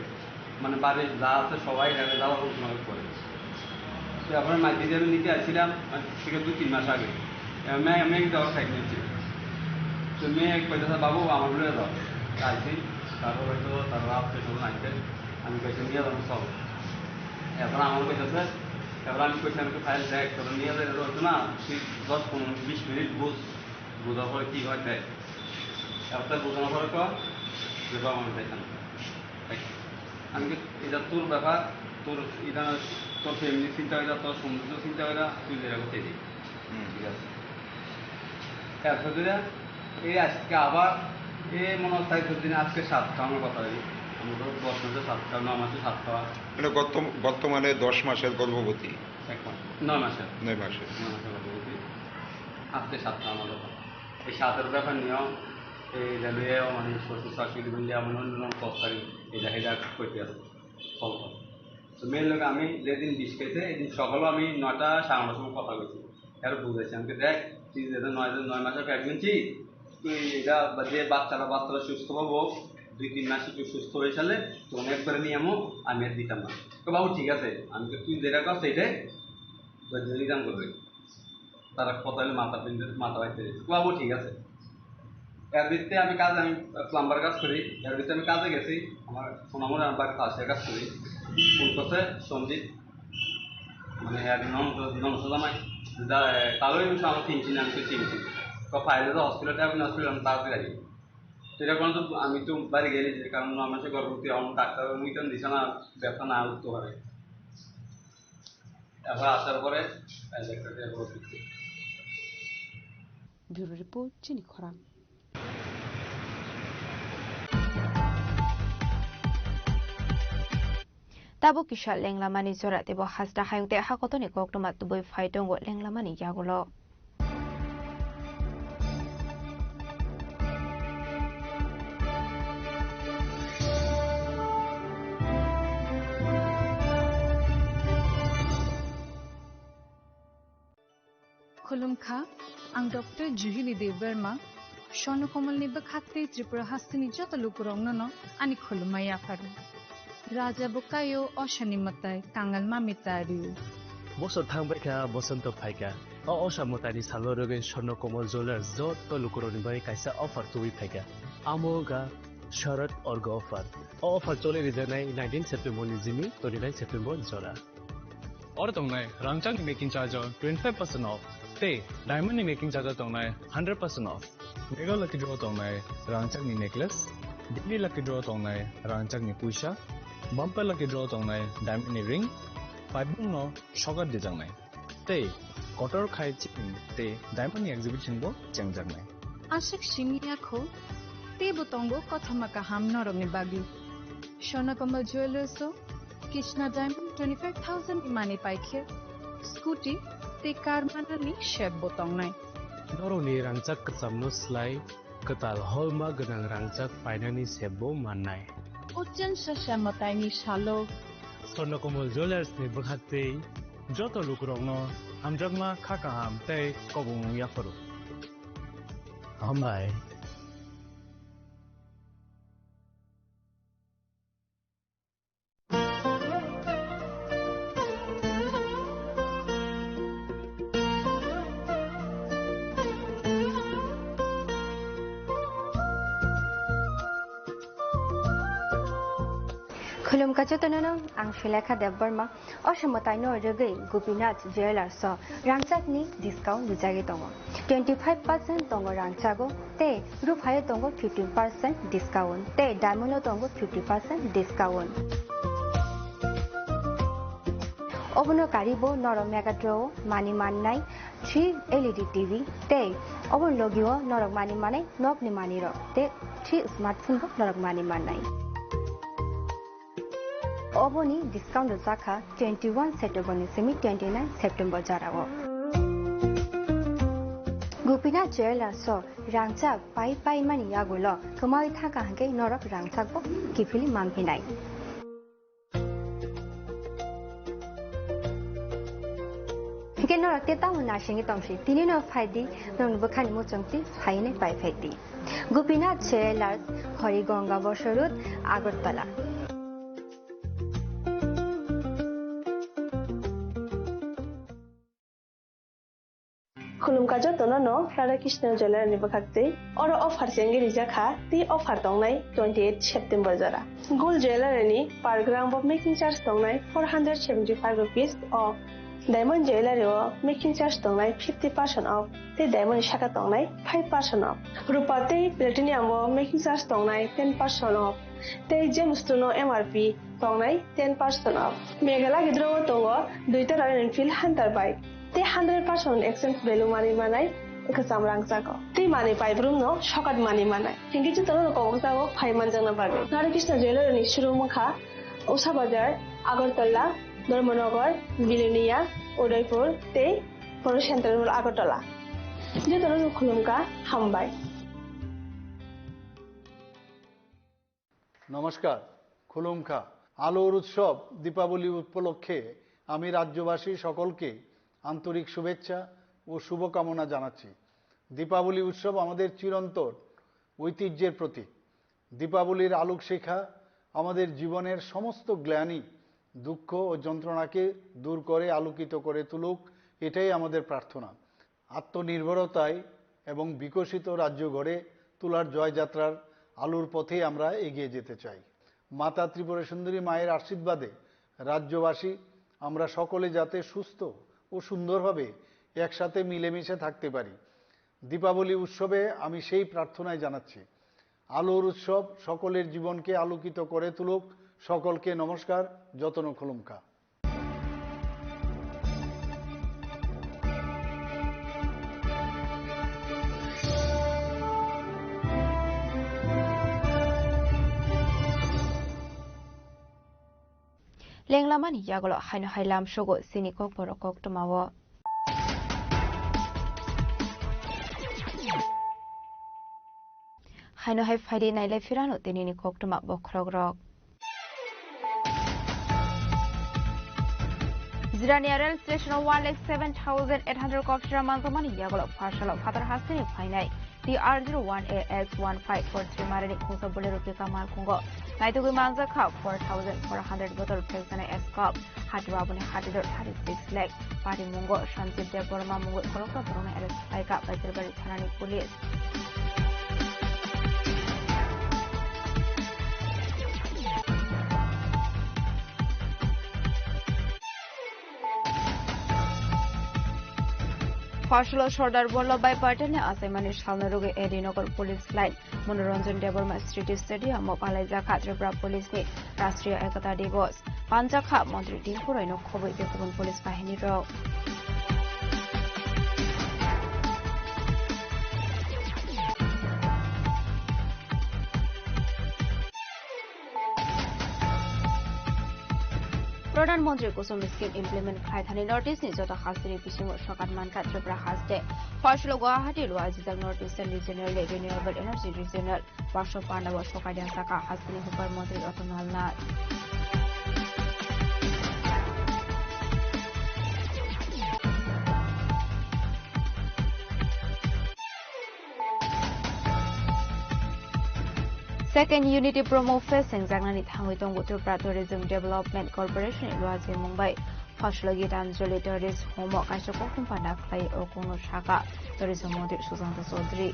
মানে বাড়ির যা আছে সবাই এখানে যাওয়া ঘোষণা করে। তো এখন মাঝে আমি নিতে আসছিলাম, আজ থেকে দুই তিন মাস আগে। মেয়ে, মেয়ে যাওয়ার সাইড নিচ্ছে। তো মেয়ে কইতেছে, "বাবু, আমার লয়ে যাও।" আইছি, তারপর হয়তো তার আত্মীয় স্বজন আইছে। আমি কইছি, "নিয়ে যাবো, চল।" এরপর আমার কইতেছে, এবার আমি কইছি, "আমি তো ফাইল দেখ, তোরা নিয়ে যাই, হতো না, তুই দশ পনেরো বিশ মিনিট বুঝ, বোঝার পরে কি হয় দেখ।" এবার তার বোঝানোর পরে কর, "যে বাবা, আমি যাইতাম না।" দেখ, আমি কি, এটা তোর ব্যাপার, তোর এটা, তোর ফ্যামিলি চিন্তা, এটা তোর সৌন্দর্য চিন্তা, এটা তুই যেটা করতে দিই। হুম, ঠিক আছে। এরপর ধরে এই আজকে আবার এই মনে হয় চাইরোদিন, আজকে সাতটা আমার কথা হই। আমরা তো দশ মাসে সাতটা, নয় মাসে সাতটা। মানে গত-, বর্তমানে দশ মাসের গর্ভবতী। এক মাস, নয় মাসের। নয় মাসের। নয় মাসের গর্ভবতী। আজকে সাতটা আমার কথা। এই সাতের ব্যাপার নিয়েও এই রেলওয়ে মানে শ্বশুর শাশুড়ি মিলে এমন অন্য তরকারি এটা এটা করতে আছে। তো মেয়ের লোক আমি যেদিন বিষ খেয়েছে, এই দিন সকালে আমি নয়টা সাড়ে নটার সময় কথা বলছি। এর বুঝাইছি, আমি কি, "দেখ, তুই যেটা নয়, নয় মাসের প্রেগনেন্সি, তুই এটা বা যে বাচ্চাটা, বাচ্চাটা সুস্থ হবো, দুই তিন মাস একটু সুস্থ হয়ে গেলে তখন একবারে নিয়ে আমো, আমি আর দিতাম না।" তো বাবু, ঠিক আছে, আমি তো তুই যেটা কর সেটাই ধৈর্য নিদান করবে। তারা কথা হলে মাথা পিন্ডে, মাথা বাইতে দিয়েছে। বাবু, ঠিক আছে। এর ভিত্তিতে আমি কাজ, আমি প্লাম্বার কাজ করি, এর ভিত্তিতে আমি কাজে গেছি। আমার সোনামণি আমার বাড়ির পাশে কাজ করি। ফোন করছে সঞ্জিত, মানে, এর নন-, ননদ জামাই, যা, তাহলে আমি আমার চিনছি না, আমি তো চিনছি। তো ফাইলে তো হসপিটাল, হসপিটাল আমি তাড়াতাড়ি আছি। সেটা পর্যন্ত আমি তো বাড়ি গেলে যে কারণ আমার সে গর্ভবতী, আমার ডাক্তার মুইতান দিছে না, ব্যথা না উঠতে পারে। এবার আসার পরে, এই যে একটা ব্যবহার করছি। Bureau Report, Chini Khorang. Tabuk kisa lenglamani jora teibo hasta hayung tei hakotorni koktwma tubui phai tongo lenglamani yagulo. Khulumkha, ang Doctor Juhili Debbarma, Swarnakomalni bwkhaktwi Tripura hasteni joto lukurokno no ani khulumma yapharo. Raja bo kaio, osani mwtai kangal mami tario. Bosor thangbaikha, bosonto phaikha. O osa mwtaini salo rwgwi Swarnakomal Jewellers joto lukurokni bagwi kaisa offer tubui phaikha. Amo wngkha Sharad Orgo offer. O offer choli rijaknai nineteen September ni simi twenty-nine September ni jora. Oro tongnai rangchakni making charge o twenty-five percent off tei diamond ni making charge o tongnai hundred percent off. Mega lucky draw tongnai rangchakni necklace, daily lucky draw tongnai rangchakni puisa, bumper lucky draw tongnai diamond ni ring, paibung no sokat dijaknai. Tei kotor khai chini tei diamond ni exhibition bo chengjaknai. Aswk simi ya kho, teibo tongo kothoma kaham norokni bagwi. Swarnakomal Jewellers o Krishna Diamond twenty-five thousand ni manwi paikhe, scooty tei car manani sep bo tongnai. Norokni rangchak kwchamno slai kwtal holma gwnang rangchak painani sep bo mannai. Ochen sasa mwtaini salo. Swarnakomal Jewellers ni bwkhaktwi joto lukurokno hamjakma kha kaham tei kobong yapharo. Hambai. Khulumkha jotono no, ang Sulekha Debbarma. O somoi taino rwgwi Gopinath Jewellers o rangchakni discount rijagwi tongo. Twenty five percent tongo rangchago tei ruphayo tongo fifteen percent discount tei diamond o tongo fifty percent discount. Obono karibo norok Mega Draw o mani mannai three L E D T V tei obono logio norok mani manai nokni manwirok tei three smartphone bo norok mani mannai. Oboni discount rwjakha twenty one September ni simi twenty nine September jorao. Gopinath Jewellers o rangchak pai pai mani yagulo kwmawi thangkha hwnkhe norok rangchak bo kiphilwi manphinai. Hwnkhe norok tei tamo naisingwi tongsi, tinino phaidi, norokni bwkhani muchungtwi phainai pai phaidi. Gopinath Jewellers, Hori Ganga Bosor Road, Agartala. Khulumkha jotono no Radha Krishna Jewellery ni bwkhaktwi. Oro offer chengwi rijak kha, tei offer tongnai twenty eight September jora. Gold Jewellery ni per gram bo making charge tongnai four hundred seventy five rupees o. Diamond Jewellery o making charge tongnai fifty percent off, tei diamond ni saka tongnai five percent off. Rupa tei platinum o making charge tongnai ten percent off, tei gems no M R P tongnai ten percent off. Meghalaya gidro o tongo duita Royal Enfield Hunter bike, tei hundred percent exchange value manwi manai kwcham rangchak o. Tei manwi paibrumno sokat manwi manai. Hingke jotono kobok jago phai manjakna bagwi. Radha Krishna Jewellery ni showroom wngkha Usha Bazar, Agartala, Dharmanagar, Bilonia, Udaipur tei Poro Central Mall Agartala. Jotono khulumkha, hambai. নমস্কার, খুলুমখা। আলোর উৎসব দীপাবলি উপলক্ষে আমি রাজ্যবাসী সকলকে আন্তরিক শুভেচ্ছা ও শুভকামনা জানাচ্ছি। দীপাবলি উৎসব আমাদের চিরন্তন ঐতিহ্যের প্রতীক। দীপাবলির আলোকশিখা আমাদের জীবনের সমস্ত গ্লানি, দুঃখ ও যন্ত্রণাকে দূর করে আলোকিত করে তুলুক, এটাই আমাদের প্রার্থনা। আত্মনির্ভরতায় এবং বিকশিত রাজ্য গড়ে তোলার জয়যাত্রার আলোর পথে আমরা এগিয়ে যেতে চাই। মাতা ত্রিপুরা সুন্দরী মায়ের আশীর্বাদে রাজ্যবাসী আমরা সকলে যাতে সুস্থ ও সুন্দরভাবে একসাথে মিলেমিশে থাকতে পারি। দীপাবলি উৎসবে আমি সেই প্রার্থনাই জানাচ্ছি। আলোর উৎসব সকলের জীবনকে আলোকিত করে তুলুক। সকলকে নমস্কার, যতন খুলুমখা। Lenglamani yagulo haino hai lamsogo chini kokborok koktwmao. Haino hai phaidi nailai phirano tinini koktwma bokhorokrok. Jirania rail station o one lakh seven thousand eight hundred kop sira manjakmani yagulo pharsalo phatar hasteni phainai T R zero one A X one five four three marini khungsa Bolero pickup malkhungo naitugwi manjakha four thousand four hundred bottle phekjanai S cup. Hati o aboni hatidor thirty six lakh. Pari mungo Sanjib Debbarma mungwi khoroksa borokno arrest khlaikha Paitharbari thanani police. Pharsalo Sardar Vallabhbhai Patelni achaimani salno rwgwi A D Nagar Police Line, Manoranjan Debbarma Street Stadium o palaijakha Tripura Police ni Rashtriya Ekata Divas. Panjakha Montri Tinku Roy no khobwi tei kubun police bahini rok. Pradhan Mantri Kusum Scheme implement khlai thani North East ni joto hasteni bisingo sokat mankha Tripura haste. Pharsalo Guwahati lo ajijak North Eastern Regional ni Renewable Energy Regional Workshop pandao sokaidi asaka hasteni hukbar Mantri Ratan Lal Nath. Second Unity Promo Fest sengjaknani thangwi tongo Tripura Tourism Development Corporation ni luachaimung bai. Pharsalo Gitanjali Tourist Home o kaisa koktwma panda khlai o kungno saka Tourism Mantri Sujanta Chaudhary.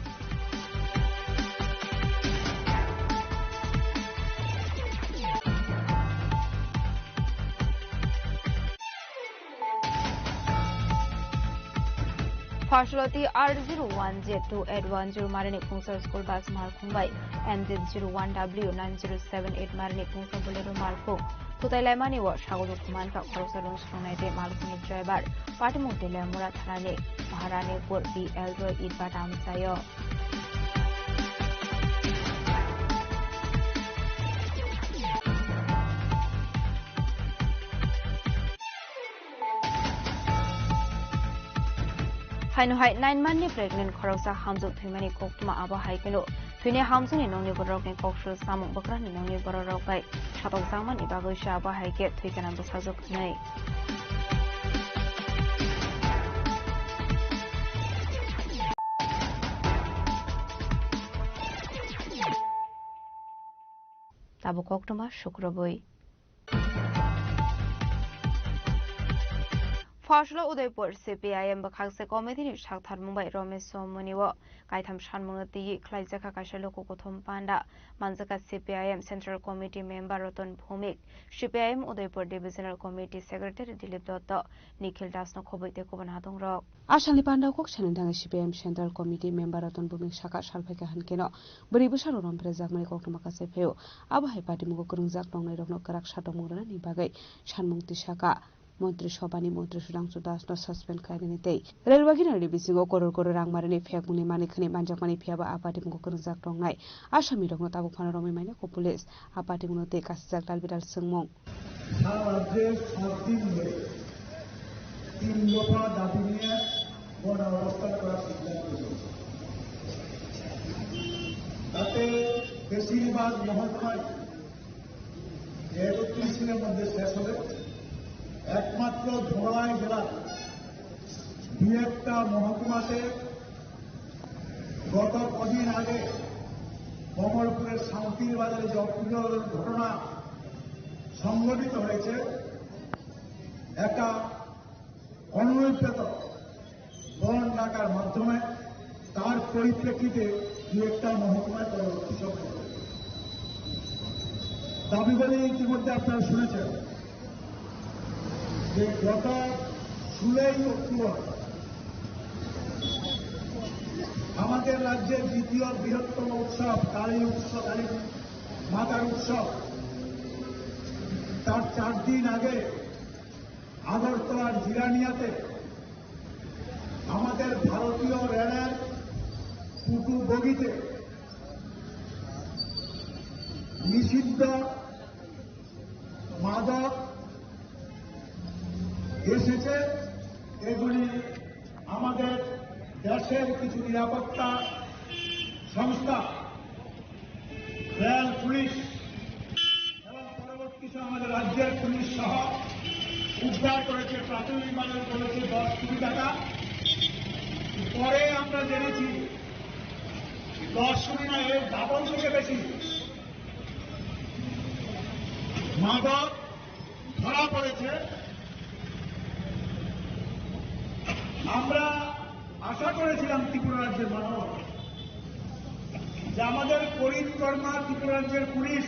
Pharsalo T R zero one Z two eight one zero marini khungsa school bus malkhung bai M Z zero one W nine zero seven eight marini khungsa Bolero malkhung thutai laimani o sago dukhu mankha khoroksa rung swngnai tei malkhungni driver patimung Teliamura thanani Maharanipur B L Roy Itbata amchaio. Haino hai nine month ni pregnant khoroksa hamjwk thwimani koktwma abo hai kheno thwini hamjwkni nokni bororokni koksul samung bwkrani nokni bororok bai satokjakmani bagwi se abo hai khe thwi gwnang bwsajwk hwnwi. Tabuk koktwma sukrubwi. Pharsalo Udaipur C P I M bwkhakse committee ni saktharmung bai Romesh Somoni o kaitham sanmungno twiwi khlaijakha kaisa luku kuthum panda manjakha C P I M Central Committee member Ratan Bhowmik, C P I M Udaipur Divisional Committee Secretary Dilip Dotto, Nikhil Das no khobwi tei kubun adongrok. A salni panda kok sanani thangwi C P I M Central Committee member Ratan Bhowmik saka salphaikha hwnkhe no bwrwi bwsarok romphrejakmani koktwma kachai phaio. Abo hai patimungo kwrwngjak tongnairokno kwrak satokmung rwnani bagwi sanmung twi saka. Montri Sobhani Montri Sudhangshu Das no suspend khlainani tei Railway Ginarni bisingo koror koror rang marini phekmungni manwi khwnwi manjakmani phiyaba a patimungo kwrwngjak tongnai Asamirokno tabuk phano romwi maina kho police. A patimungno tei kasijak dalbidal swngmung. সারা রাজ্যে সাত দিন ধরে তিন দফা দাবি নিয়ে গণ অবস্থান করার সিদ্ধান্ত হয়েছে। তাতে বেশিরভাগ মহকুমায়, যেহেতু ত্রিশ দিনের মধ্যে শেষ হবে, একমাত্র ধলাই জেলার দু একটা মহকুমাতে গত কদিন আগে কমলপুরের শান্তির বাজারে যে অপ্রিয় ঘটনা সংঘটিত হয়েছে, একটা অনুরূপ বন্ড ডাকার মাধ্যমে তার পরিপ্রেক্ষিতে দু একটা মহকুমায় পরবর্তী সভা হবে। দাবিগুলি ইতিমধ্যে আপনারা শুনেছেন যে গত ষোলোই অক্টোবর আমাদের রাজ্যের দ্বিতীয় বৃহত্তম উৎসব কালী উৎসব, কালী মাতার উৎসব, তার চার দিন আগে আগরতলার জিরানিয়াতে আমাদের ভারতীয় রেলের পুটু বগিতে নিষিদ্ধ মাদক এসেছে। এগুলি আমাদের দেশের কিছু নিরাপত্তা সংস্থা, রেল পুলিশ এবং পরবর্তী সময়ে আমাদের রাজ্যের পুলিশ সহ উদ্ধার করেছে, প্রাথমিকভাবে বলেছে দশ কোটি টাকা। পরে আমরা জেনেছি দশ কোটি না, এর ডাবল থেকে বেশি মাদক ধরা পড়েছে। আমরা আশা করেছিলাম ত্রিপুরা রাজ্যের মানুষ যে আমাদের করিম কর্মা ত্রিপুরা রাজ্যের পুলিশ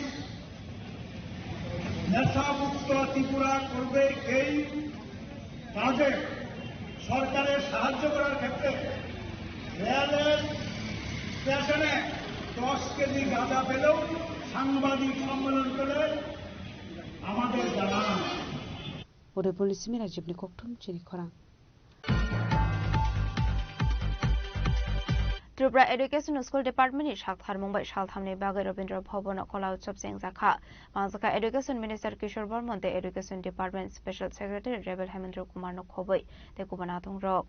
নেশামুক্ত ত্রিপুরা করবে, এই কাজে সরকারের সাহায্য করার ক্ষেত্রে রেলের স্টেশনে দশ কেজি গাঁজা পেলেও সাংবাদিক সম্মেলন করে আমাদের জানান। Udaipurni simi Rajibni kokthum chini khorang. Tripura Education School Department ni saltharmung bai salthamni bagwi Rabindra Bhavan o Kola Utsav chengjakha. Manjakha Education Minister Kishore Bormon tei Education Department Special Secretary Rebel Hemendra Kumar no khobwi tei kubun adongrok.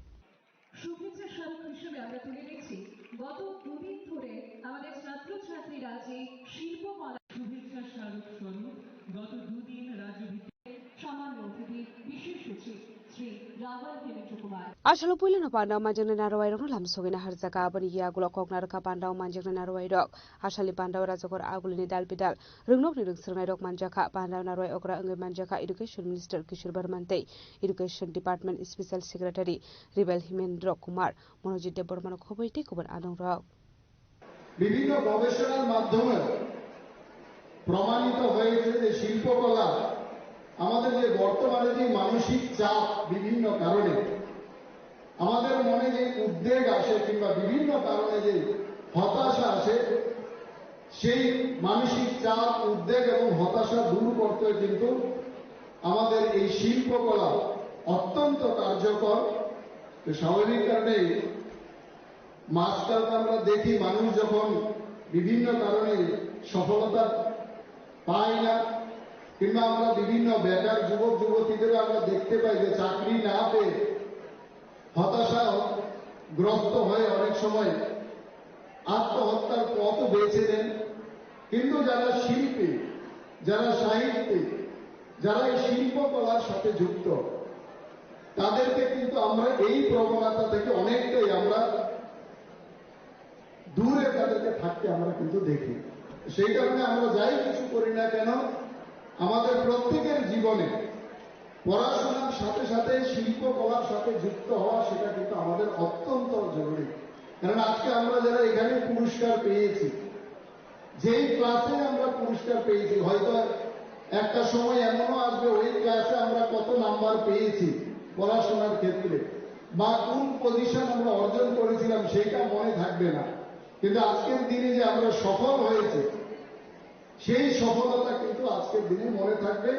শুভেচ্ছা স্মারক হিসেবে আমরা তুলে নিচ্ছি গত দুদিন ধরে আমাদের ছাত্রছাত্রীরা যে শিল্পকলা শুভেচ্ছা স্মারক স্বরূপ গত দুদিন রাজ্যভিত্তিক সম্মানীয় অতিথি বিশেষ সচিব শ্রী রাবণ হেমেন্দ্র Kumar. Asalo puilano panda manjaknai narwai rokno lamsogwi naharjaka, aboni yagulo kok narwkha panda o manjaknai narwai rok. Asalni panda o rajagor agulini dal bidal rwngnokni rwngswrwngnairok manjakha. Panda o narwai okra wngwi manjakha Education Minister Kishore Barman tei Education Department Special Secretary Rebel Hemendra Kumar, Monojit Debbarmano khobwi tei kubun adongrok. বিভিন্ন গবেষণার মাধ্যমে প্রমাণিত হয়েছে যে শিল্পকলা আমাদের যে বর্তমানে যে মানসিক চাপ, বিভিন্ন কারণে আমাদের মনে যে উদ্বেগ আসে কিংবা বিভিন্ন কারণে যে হতাশা আসে, সেই মানসিক চাপ, উদ্বেগ এবং হতাশা দূর করতে কিন্তু আমাদের এই শিল্পকলা অত্যন্ত কার্যকর। তো স্বাভাবিক কারণেই আজকাল তো আমরা দেখি মানুষ যখন বিভিন্ন কারণে সফলতা পায় না, কিংবা আমরা বিভিন্ন বেকার যুবক যুবতীদেরও আমরা দেখতে পাই যে চাকরি না পেয়ে হতাশায় গ্রস্ত হয়ে অনেক সময় আত্মহত্যার পথ বেছে নেন। কিন্তু যারা শিল্পী, যারা সাহিত্যিক, যারা এই শিল্পকলার সাথে যুক্ত, তাদেরকে কিন্তু আমরা এই প্রবণতা থেকে অনেকটাই আমরা দূরে তাদেরকে থাকতে আমরা কিন্তু দেখি। সেই কারণে আমরা যাই কিছু করি না কেন, আমাদের প্রত্যেকের জীবনে পড়াশোনার সাথে সাথে শিল্পকলার সাথে যুক্ত হওয়া, সেটা কিন্তু আমাদের অত্যন্ত জরুরি। কারণ আজকে আমরা যারা এখানে পুরস্কার পেয়েছি, যেই ক্লাসে আমরা পুরস্কার পেয়েছি, হয়তো একটা সময় এমনও আসবে ওই ক্লাসে আমরা কত নাম্বার পেয়েছি পড়াশোনার ক্ষেত্রে বা কোন পজিশন আমরা অর্জন করেছিলাম, সেইটা মনে থাকবে না। কিন্তু আজকের দিনে যে আমরা সফল হয়েছি, সেই সফলতা কিন্তু আজকের দিনে মনে থাকবে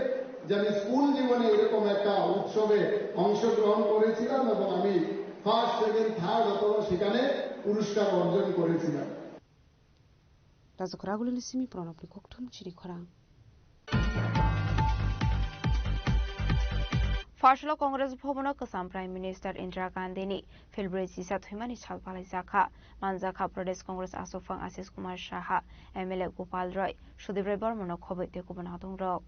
যে আমি স্কুল জীবনে এরকম একটা উৎসবে অংশগ্রহণ করেছিলাম এবং আমি ফার্স্ট, সেকেন্ড, থার্ড অথবা সেখানে পুরস্কার অর্জন করেছিলাম। Rajagor agulini simi Pranabni kokthum chini khorang. Pharsalo Congress Bhavan o kwcham Prime Minister Indira Gandhi ni February chisa thwimani sal palaijakha. Manjakha Pradesh Congress aswkphang Ashish Kumar Saha, M L A Gopal Roy, Sudip Roy Barmano khobwi tei kubun adongrok.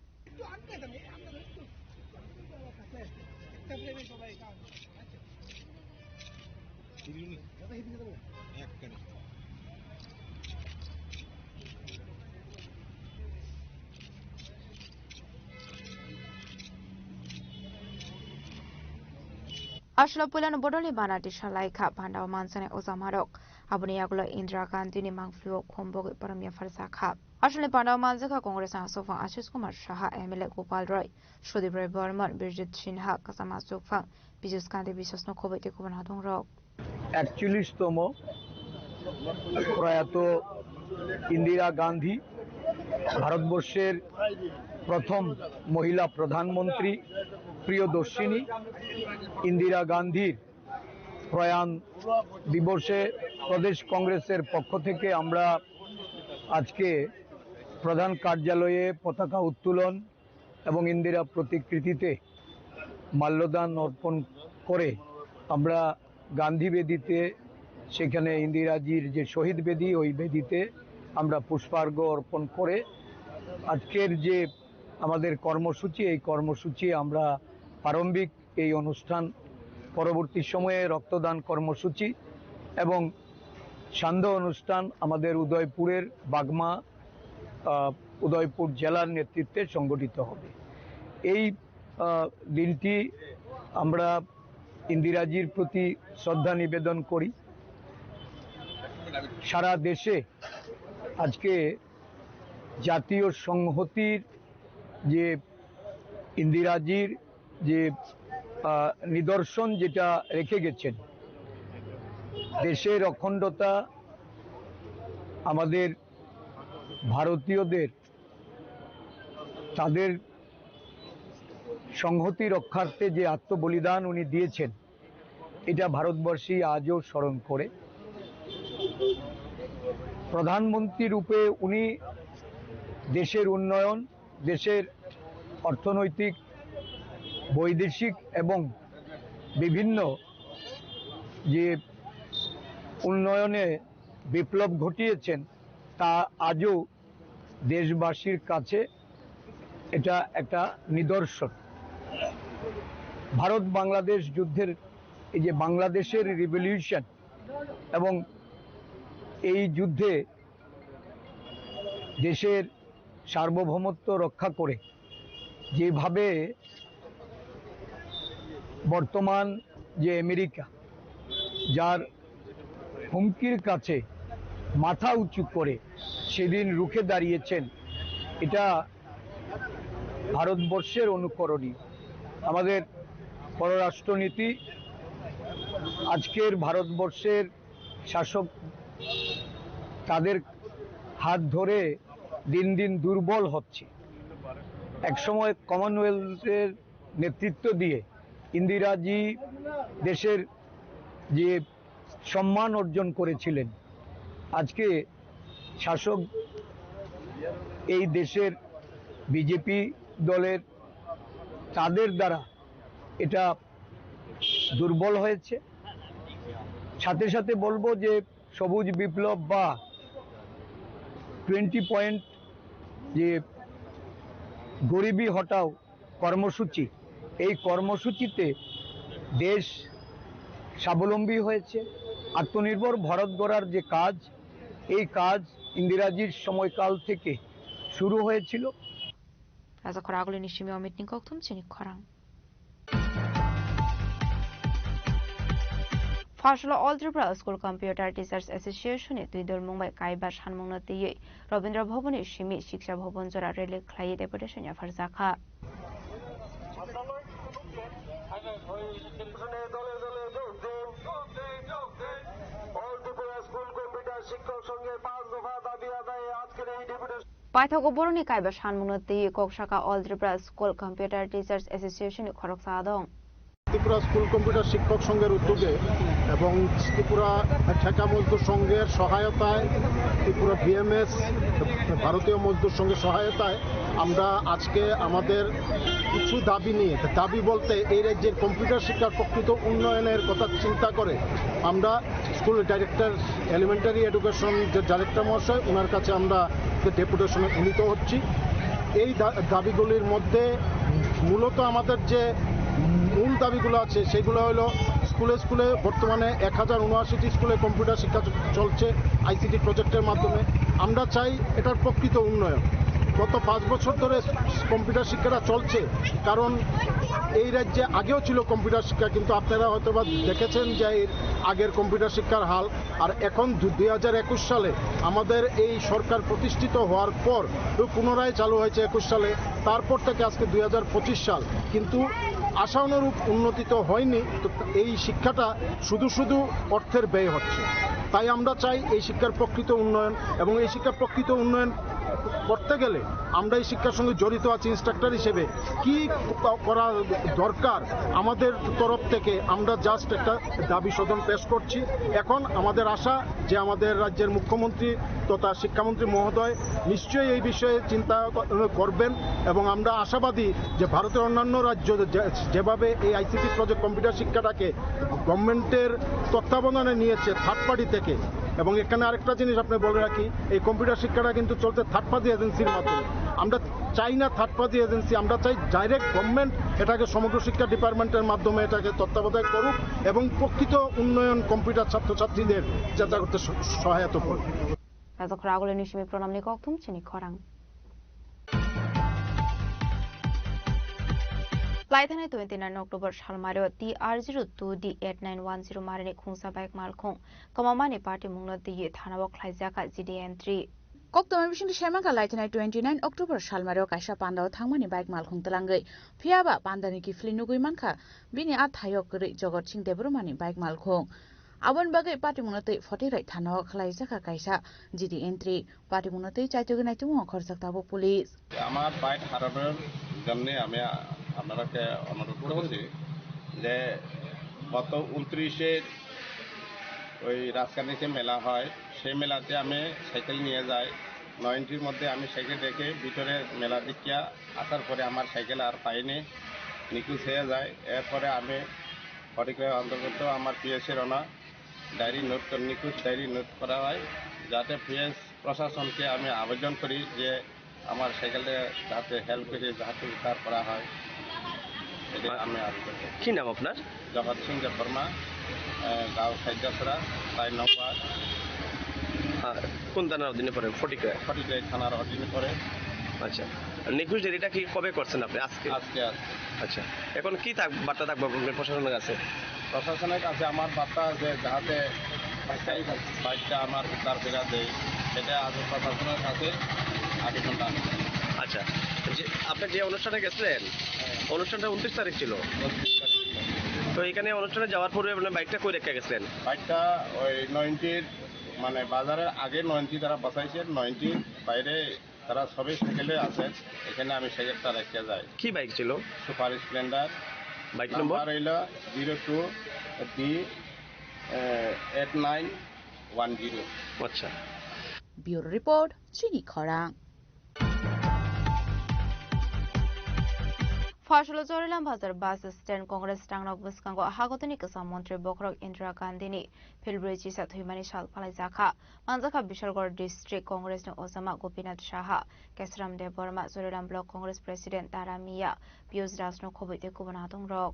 Aswkno puilano bodolni banati salaikha, panda o manjaknai ojamarok. Aboni yagulo Indira Gandhini mangpili o khum bogwi borom yapharjakha. Aswkni panda o manjakha Congress ni aswkphang Ashish Kumar Saha, M L A Gopal Roy, Sudip Roy Barman, Birjit Sinha, kwcham aswkphang Piyush Gandhi biswasno khobwi tei kubun adongrok. একচল্লিশতম প্রয়াত ইন্দিরা গান্ধী, ভারতবর্ষের প্রথম মহিলা প্রধানমন্ত্রী প্রিয়দর্শিনী ইন্দিরা গান্ধীর প্রয়াণ দিবসে প্রদেশ কংগ্রেসের পক্ষ থেকে আমরা আজকে প্রধান কার্যালয়ে পতাকা উত্তোলন এবং ইন্দিরা প্রতিকৃতিতে মাল্যদান অর্পণ করে আমরা গান্ধী বেদিতে, সেখানে ইন্দিরাজির যে শহীদ বেদি, ওই বেদিতে আমরা পুষ্পার্ঘ্য অর্পণ করে আজকের যে আমাদের কর্মসূচি, এই কর্মসূচি আমরা প্রারম্ভিক এই অনুষ্ঠান, পরবর্তী সময়ে রক্তদান কর্মসূচি এবং সান্ধ্য অনুষ্ঠান আমাদের উদয়পুরের বাগমা, আহ, উদয়পুর জেলার নেতৃত্বে সংগঠিত হবে। এই, আহ, দিনটি আমরা ইন্দিরাজির প্রতি শ্রদ্ধা নিবেদন করি। সারা দেশে আজকে জাতীয় সংহতির যে ইন্দিরাজির যে, আহ, নিদর্শন যেটা রেখে গেছেন, দেশের অখণ্ডতা, আমাদের ভারতীয়দের তাদের সংহতি রক্ষার্থে যে আত্মবলিদান উনি দিয়েছেন, এটা ভারতবর্ষী আজও স্মরণ করে। প্রধানমন্ত্রী রূপে উনি দেশের উন্নয়ন, দেশের অর্থনৈতিক, বৈদেশিক এবং বিভিন্ন যে উন্নয়নে বিপ্লব ঘটিয়েছেন, তা আজও দেশবাসীর কাছে এটা একটা নিদর্শন। ভারত বাংলাদেশ যুদ্ধের, এই যে বাংলাদেশের রিভলিউশন এবং এই যুদ্ধে দেশের সার্বভৌমত্ব রক্ষা করে যেভাবে বর্তমান যে আমেরিকা, যার হুমকির কাছে মাথা উঁচু করে সেদিন রুখে দাঁড়িয়েছেন, এটা ভারতবর্ষের অনুকরণীয়। আমাদের পররাষ্ট্রনীতি আজকের ভারতবর্ষের শাসক, তাদের হাত ধরে দিন দিন দুর্বল হচ্ছে। একসময় কমনওয়েলথের নেতৃত্ব দিয়ে ইন্দিরাজি দেশের যে সম্মান অর্জন করেছিলেন, আজকে শাসক এই দেশের বিজেপি দলের, তাদের দ্বারা এটা দুর্বল হয়েছে। সাথে সাথে বলবো যে সবুজ বিপ্লব বা টোয়েন্টি পয়েন্ট যে গরিবি হটাও কর্মসূচি, এই কর্মসূচিতে দেশ স্বাবলম্বী হয়েছে। আত্মনির্ভর ভারত গড়ার যে কাজ, এই কাজ ইন্দিরাজির সময়কাল থেকে শুরু হয়েছিল। Raja khorang agulini simi o meeting kokthum chini khorang. Phasalo All Tripura School Computer Teachers Association ni twi dol mung bai kaiba sanmungno twiwi Rabindra Bhavan ni simi Shiksha Bhavan jora rally khlaiwi deputation yapharjakha. All Tripura School Computer শিক্ষক সংঘের পাঁচ দফা দাবি আদায়ে আজকের এই deputation. Paithago boroni kaiba sanmungno twi kok saka All Tripura School Computer Teachers Association ni khoroksa adong. Tripura school computer শিক্ষক সংঘের উদ্যোগে এবং ত্রিপুরা ঠেকা মজদুর সংঘের সহায়তায়, ত্রিপুরা বিএমএস, ভারতীয় মজদুর সংঘের সহায়তায় আমরা আজকে আমাদের কিছু দাবি নিয়ে, দাবি বলতে এই রাজ্যের কম্পিউটার শিক্ষার প্রকৃত উন্নয়নের কথা চিন্তা করে আমরা স্কুল ডাইরেক্টর, এলিমেন্টারি এডুকেশন যে ডাইরেক্টর মহাশয়, ওনার কাছে আমরা ডেপুটেশনে উন্নীত হচ্ছি। এই দা-, দাবিগুলির মধ্যে মূলত আমাদের যে মূল দাবিগুলো আছে, সেগুলো হলো স্কুলে স্কুলে বর্তমানে এক হাজার ঊনআশিটি স্কুলে কম্পিউটার শিক্ষা চ-, চলছে আইসিটি প্রজেক্টের মাধ্যমে। আমরা চাই এটার প্রকৃত উন্নয়ন। গত পাঁচ বছর ধরে কম্পিউটার শিক্ষাটা চলছে, কারণ এই রাজ্যে আগেও ছিল কম্পিউটার শিক্ষা, কিন্তু আপনারা হয়তো বা দেখেছেন যে এর আগের কম্পিউটার শিক্ষার হাল। আর এখন দু-, দুই হাজার একুশ সালে আমাদের এই সরকার প্রতিষ্ঠিত হওয়ার পর তো পুনরায় চালু হয়েছে একুশ সালে, তারপর থেকে আজকে দুই হাজার পঁচিশ সাল, কিন্তু আশানুরূপ উন্নতি তো হয়নি। তো এই শিক্ষাটা শুধু শুধু অর্থের ব্যয় হচ্ছে। তাই আমরা চাই এই শিক্ষার প্রকৃত উন্নয়ন, এবং এই শিক্ষার প্রকৃত উন্নয়ন করতে গেলে আমরা এই শিক্ষার সঙ্গে জড়িত আছি ইনস্ট্রাক্টর হিসেবে, কি ক-, করা দরকার আমাদের তরফ থেকে, আমরা জাস্ট একটা দাবি সদন পেশ করছি। এখন আমাদের আশা যে আমাদের রাজ্যের মুখ্যমন্ত্রী তথা শিক্ষামন্ত্রী মহোদয় নিশ্চয়ই এই বিষয়ে চিন্তা ক-, করবেন, এবং আমরা আশাবাদী যে ভারতের অন্যান্য রাজ্য যে-, যেভাবে এই আইসিটি প্রজেক্ট কম্পিউটার শিক্ষাটাকে গভর্নমেন্টের তত্ত্বাবধানে নিয়েছে থার্ড পার্টি থেকে, এবং এখানে আরেকটা জিনিস আপনি বলে রাখি, এই কম্পিউটার শিক্ষাটা কিন্তু চলছে থার্ড পার্টি এজেন্সির মাধ্যমে। আমরা চাই না থার্ড পার্টি এজেন্সি, আমরা চাই ডাইরেক্ট গভর্নমেন্ট এটাকে সমগ্র শিক্ষা ডিপার্টমেন্টের মাধ্যমে এটাকে তত্ত্বাবধান করুক এবং প্রকৃত উন্নয়ন কম্পিউটার ছাত্রছাত্রীদের চেষ্টা করতে স-, সহায়তা করুক। Rajakhor agulini simi pranamni kokthum chini khorang. Laithanai twenty nine October salmario T R zero two D eight nine one zero marini khungsa bike malkhung kwmamani party mungno twiwi thanao khlaijakha G D entry. Koktwma bisingtwi saimankha laithanai twenty nine October salmario kaisa pandao thangmani bike malkhung twlangwi, phiyaba pandani kiphilwi nugwi mankha bini a thaio kwrwi Jogot Singh Debbarmani bike malkhung. Aboni bagwi patimungno twi Phothirai thanao khwlaijakha kaisa G D entry. Patimungno twi chaitugwi naitukmung khorjak tabuk police. আমার বাইক হারানোর জন্য আমি আপনারাকে অনুরোধ করছি যে গত ঊনত্রিশে ওই রাজকানিতে মেলা হয়, সেই মেলাতে আমি সাইকেল নিয়ে যাই। নয়নটির মধ্যে আমি সাইকেল রেখে ভিতরে মেলা দেখিয়া আসার পরে আমার সাইকেল আর পাইনি, নিখোঁজ হয়ে যায়। এরপরে আমি ফটিকরায় অন্তর্গত আমার পিএসসি রনা ডায়েরি নোট করে, নিখোঁজ ডায়েরি নোট করা হয়, যাতে পিএস প্রশাসনকে আমি আবেদন করি যে আমার সাইকেলটা যাতে হেল্প করে যাতে উদ্ধার করা হয়, এটা আমি আবেদন করি। কি নাম আপনার? জগৎ সিং দেববর্মা, আহ, গাঁও খাইদাসরা, চার নম্বর। আর কোন থানার অধীনে পড়ে? ফটিকরায়। ফটিকরায় থানার অধীনে পড়ে। আচ্ছা, নিখোঁজ ডায়েরিটা কি কবে করছেন আপনি? আজকে? আজকে, আজকে। আচ্ছা, এখন কি থাক-, বার্তা থাকবে আপনার প্রশাসনের কাছে? প্রশাসনের কাছে আমার বার্তা আছে, যাহাতে বাইকটা আমার উদ্ধার করে দেয়, সেটা আমি প্রশাসনের কাছে আবেদন জানাই। আচ্ছা, যে আপনি যে অনুষ্ঠানে গেছিলেন, হ্যাঁ। অনুষ্ঠানটা ঊনত্রিশ তারিখ ছিল। ঊনত্রিশ তারিখ ছিল। তো এখানে অনুষ্ঠানে যাওয়ার পূর্বে আপনার বাইকটা কই রেখে গেছিলেন? বাইকটা ওই নয়নটির, মানে, বাজারের আগে নয়নটি তারা বসাইছে, নয়নটির বাইরে তারা সবাই সাইকেলে আছে, এখানে আমি সাইকেলটা রেখে যাই। কি বাইক ছিল? Super Splendor. Bike number? Number হইল zero two D eight nine one zero. আচ্ছা। Bureau report, Chini Khorang. Phasalo Chorilam Bazar bus stand Congress tangnok bwskango hagotoni kwcham montri bokhorok Indira Gandhi ni February chisa thwimani sal palaijakha. Manjakha Bishalgarh District Congress ni ojama Gopinath Saha, Kesram Debbarma, Chorilam Block Congress President Tara Miya, Piyush Rajno khobwi tei kubun adongrok.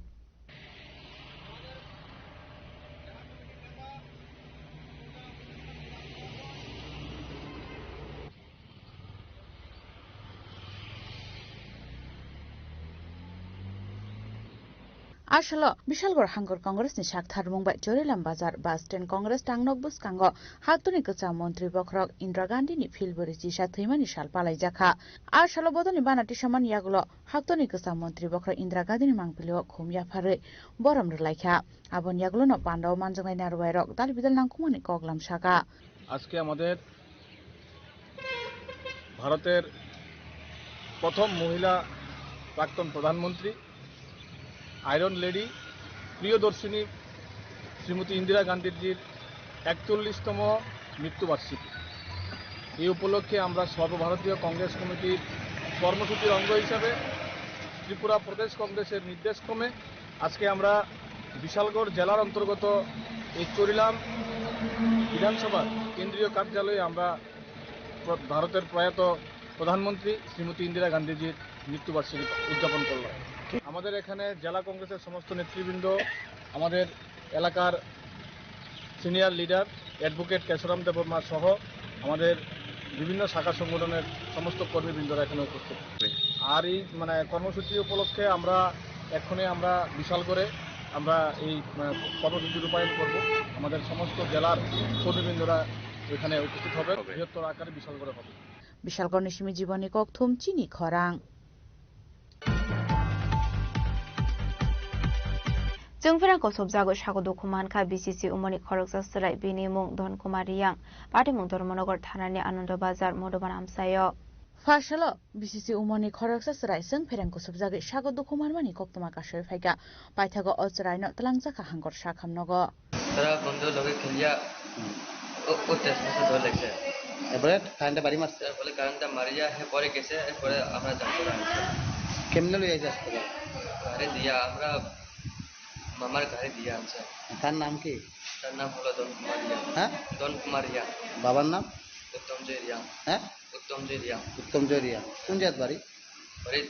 A salo Bishalgarh Hangkor Congress ni sak tharmung bai Chorilam Bazar bus stand Congress tangnok bwskango haktwni kwcham montri bokhorok Indira Gandhi ni February chisa thwimani sal palaijakha. A salo bodolni bana tisamani yagulo haktwni kwcham montri bokhorok Indira Gandhi ni mangpili o khum yapharwi borom rwlaikha. Aboni yagulo no pandao manjaknai narwai rok dal bidal nangkukmani koklam saka. আজকে আমাদের ভারতের প্রথম মহিলা প্রাক্তন প্রধানমন্ত্রী iron lady Priyadarshini শ্রীমতী ইন্দিরা গান্ধীজির একচল্লিশতম মৃত্যুবার্ষিকী। এই উপলক্ষে আমরা সর্বভারতীয় কংগ্রেস কমিটির কর্মসূচির অঙ্গ হিসাবে ত্রিপুরা প্রদেশ কংগ্রেসের নির্দেশক্রমে আজকে আমরা বিশালগড় জেলার অন্তর্গত এই চরিলাম বিধানসভার কেন্দ্রীয় কার্যালয়ে আমরা প্র-, ভারতের প্রয়াত প্রধানমন্ত্রী শ্রীমতী ইন্দিরা গান্ধীজির মৃত্যুবার্ষিকী উদযাপন করলাম। আমাদের এখানে জেলা কংগ্রেসের সমস্ত নেতৃবৃন্দ, আমাদের এলাকার সিনিয়র লিডার অ্যাডভোকেট কেশরাম দেববর্মা সহ আমাদের বিভিন্ন শাখা সংগঠনের সমস্ত কর্মীবৃন্দরা এখানে উপস্থিত। আর এই, মানে, কর্মসূচি উপলক্ষে আমরা এক্ষুনি আমরা বিশাল করে আমরা এই, মানে, কর্মসূচি রূপায়ণ করব। আমাদের সমস্ত জেলার কর্মীবৃন্দরা এখানে উপস্থিত হবে, হবে। বৃহত্তর আকারে বিশাল করে হবে। Bishalgarh ni simi Jiboni Kokthum, Chini Khorang. Chwng pherang kosopjago sago dukhu mankha B C C umoni khoroksa chwrai, bini mung Don Kumar Riyang, patimung Dharmanagar thanani Anando Bazar, Madhuban amchaio. Phasalo B C C umoni khoroksa chwrai chwng pherang kosopjagwi sago dukhu manmani koktwma kasui phaikha. Paithago o chwraino twlangjakha hangkor sakham nogo. তারা বন্ধুর লগে খেলিয়া ও, ও টেস্ট মেসে ধরে লেগেছে। এরপরে কারেন্টে বাড়ি মারছে? তার ফলে কারেন্টটা মারিয়া হে পড়ে গেছে, এরপরে আমরা জানতে পারি। কেমনে লই আইছে হাসপাতাল? গাড়ি দিয়া, আমরা মামার গাড়ি দিয়ে আনছে। তার নাম কি? তার নাম হলো দন কুমার রিয়া। হ্যাঁ? দন কুমার রিয়া। বাবার নাম? উত্তম জয় রিয়া। হ্যাঁ? উত্তম জয় রিয়া। উত্তম জয় রিয়া। কোন জাত বাড়ি? Farid,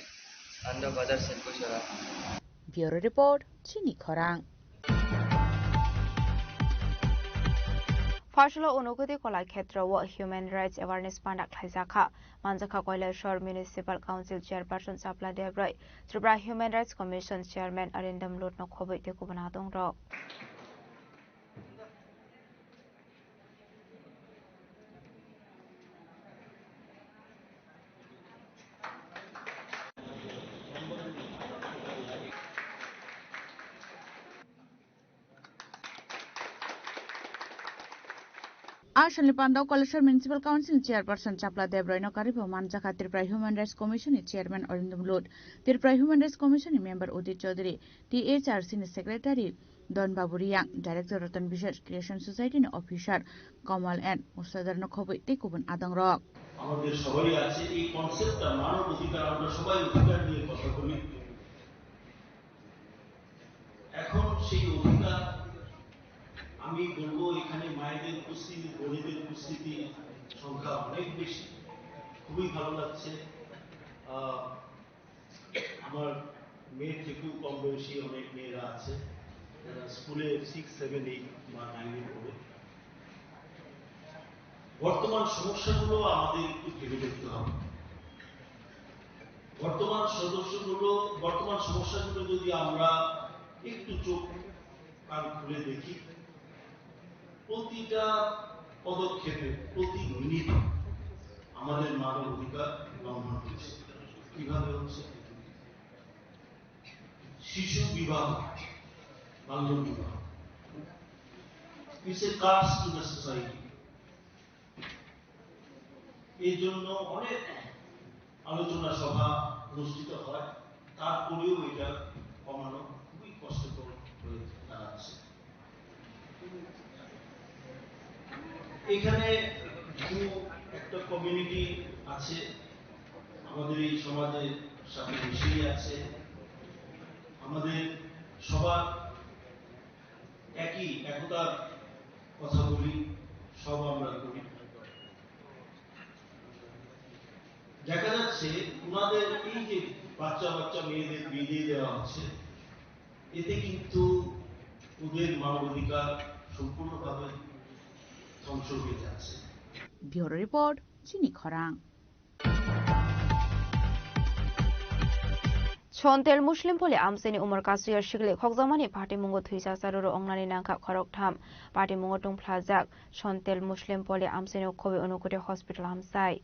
Ando Bazar Senkushora. Bureau Report, Chini Khorang. Phasalo Unukoti Kolai Khetra o Human Rights Awareness Panda khlaijakha. Manjakha Kailashahar Municipal Council Chairperson Chapla Debroi, Tripura Human Rights Commission Chairman Arindam Lutno khobwi tei kubun adongrok. Asalni pandao Kailashahar Municipal Council ni Chairperson Chapla Debroi no karwi bo manjakha Tripura Human Rights Commission ni Chairman Arindam Lut, Tripura Human Rights Commission ni Member Udit Chaudhary, T H R C ni Secretary Don Babu Riyang, Director Ratan Biswas Creation Society ni Officer Kamal N Musladar no khobwi tei kubun adongrok. আমাদের সবাই আছে, এই কনসেপ্টটা মানব অধিকার আমরা সবাই অধিকার নিয়ে কথা বলি। এখন সেই অধিকার, আমি বলবো, এখানে মায়েদের উপস্থিতি, বোনেদের উপস্থিতি সংখ্যা অনেক বেশি, খুবই ভালো লাগছে। আহ, আমার মেয়ের থেকেও কম বয়সী অনেক মেয়েরা আছে, যারা স্কুলে সিক্স, সেভেন, এইট বা নাইনে পড়ে। বর্তমান সমস্যাগুলো আমাদের একটু ভেবে দেখতে হবে। বর্তমান সদস্যগুলো, বর্তমান সমস্যাগুলো যদি আমরা একটু চোখ কান খুলে দেখি, প্রতিটা পদক্ষেপে, প্রতি মিনিটে আমাদের মানব অধিকার লঙ্ঘন হচ্ছে। কিভাবে হচ্ছে? শিশু বিবাহ, বাল্য বিবাহ, it's a curse to the society। এই জন্য অনেক আলোচনা সভা অনুষ্ঠিত হয়, তারপরেও এটা কমানো খুবই কষ্টকর হয়ে দাঁড়াচ্ছে। এখানে কিছু একটা কমিউনিটি আছে, আমাদের এই সমাজের সাথে মিশেই আছে। আমাদের সবার একই একতার কথা বলি, সব আমরা করি। দেখা যাচ্ছে ওনাদের এই যে বাচ্চা বাচ্চা মেয়েদের বিয়ে দিয়ে দেওয়া হচ্ছে, এতে কিন্তু ওদের মানবাধিকার সম্পূর্ণভাবে ধ্বংস হয়ে যাচ্ছে। Bureau Report, Chini Khorang. Chontel Muslim Poli amchaini umor kasui ya sikli khokjakmani patimungo thwijak charoro wngnani nangkha khoroktham. Patimungo tungphlajak Chontel Muslim Poli amchaini khobwi Unukoti Hospital amchai.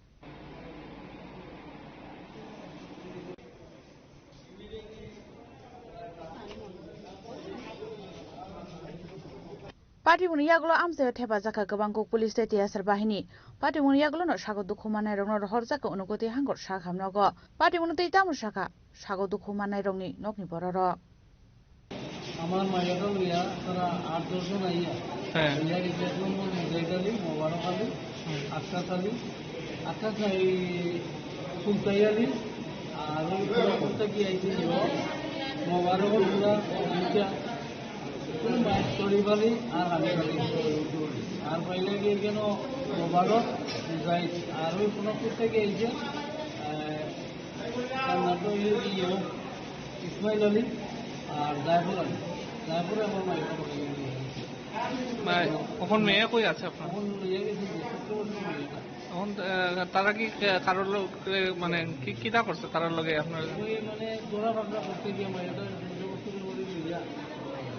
Patimungni yagulo amchaio thepajak kha kwbang kuk police tei T S R bahini. Patimungni yagulono sago dukhu mannairokno rohorjak kha Unukoti Hangkhor sakhamnogo. Patimungno tei tamo sakha sago dukhu mannairokni nokni bororok. আমার মাইয়াটা লইয়া তারা আট দশ জন আইয়া। হ্যাঁ। আইয়া গেছে এক নম্বর মুজাহিদ আলী, মোবারক আলী, হুম। আক্কাস আলী, আক্কাস না, এই সুলতাই আলী, আর ওই পুরা করতে কি আইছে যে ও মোবারক পুরা দুইটা, শরীফ আলী আর হানিফ আলী। আর পাইলে গিয়ে কেন মোবারক, মুজাহিদ, আর ওই কোনো করতে কি আইছে, আহ, তার নাম তো ইয়ে, ইয়ে, ইসমাইল আলী আর জায়ফুল আলী। জায়ফুল আমার মায়ের বাড়ি। মানে, এখন মেয়ে কই আছে আপনার? এখন লইয়া গেছে যে সতেরো বছর মেয়েটা। এখন, আহ, তারা কি, আহ, কারোর লগে, মানে, কি, কিতা করছে তারার লগে আপনার? ওই, মানে, দৌড়া ভাগনা করতে গিয়ে মেয়েটা জোর জবরদস্তি করে লইয়া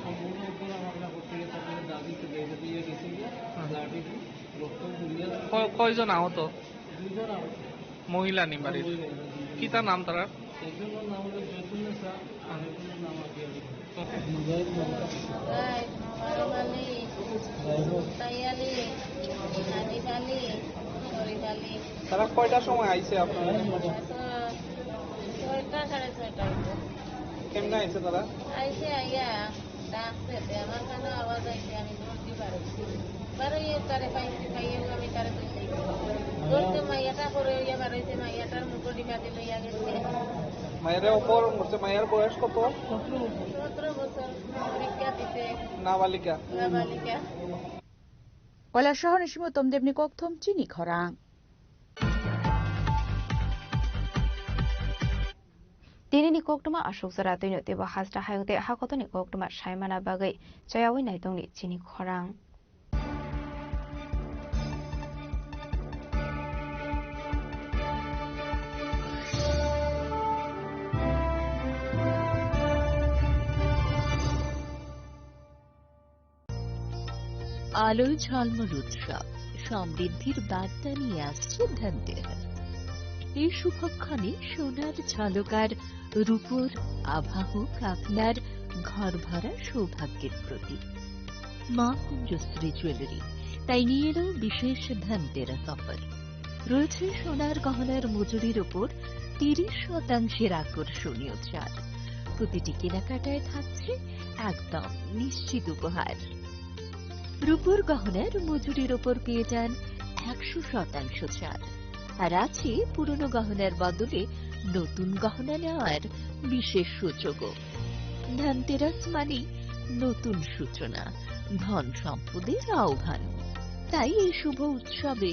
সম্পূর্ণ দৌড়া ভাগনা করতে গিয়ে তারপরে দাদি তো বেঁধে দিয়ে গেছে গিয়ে, হ্যাঁ। লাঠি দিয়ে রক্ত ঘুরিয়ে ক-, কয়জন আহত? দুইজন আহত। মহিলা নি বাড়ির? মহিলা, মহিলা। কিতা নাম তারার? একজনের নাম হলো জয়তুন্নেসা, আর একজনের নাম আতিয়ার। মুজাহিদ মোহাম্মদ। রাইট, মোবারক আলী, ড্রাইভার। তাই আলী, হানিফ আলী, শরীফ আলী। তারা কয়টার সময় আইছে আপনার? ছয়টা, ছয়টা, সাড়ে ছয়টা হইতো। কেমনে আইছে তারা? আইছে আইয়া ডাকছে, তে আমার কানে আওয়াজ আইছে, আমি দৌড় দি বারোইছি। বারোইয়া তারে পাইছি, পাইয়া আমি তারে ধরছি। ধরতে মাইয়াটা করে হইয়া বারোইছে, মাইয়াটার মুখো ডিমাতে লইয়া গেছে। মায়ের অপহরণ করছে, মায়ের বয়স কত? সতেরো বছর। পরীক্ষা দিছে। নাবালিকা। নাবালিকা। Kailashahar ni simi Tomdep ni kokthom chini khorang. Tinini koktwma aswk jora twino teibo hasta hayung tei hakotoni koktwma saimana bagwi chayawi naitongni chini khorang. আলোয় ঝলমল উৎসব, সমৃদ্ধির বার্তা নিয়ে আসছে ধনতেরাস। এই শুভক্ষণে সোনার ঝলকার রূপোর আভা হোক আপনার ঘর ভরা সৌভাগ্যের প্রতীক। মা কুঞ্জশ্রী জুয়েলারি তাই নিয়ে এলো বিশেষ ধনতেরাস অফার। রয়েছে সোনার গহনার মজুরির ওপর তিরিশ শতাংশের আকর্ষণীয় ছাড়। প্রতিটি কেনাকাটায় থাকছে একদম নিশ্চিত উপহার। রূপোর গহনার মজুরির ওপর পেয়ে যান একশো শতাংশ ছাড়। আর আছে পুরনো গহনার বদলে নতুন গহনা নেওয়ার বিশেষ সুযোগও। ধনতেরাস মানেই নতুন সূচনা, ধন সম্পদের আহ্বান। তাই এই শুভ উৎসবে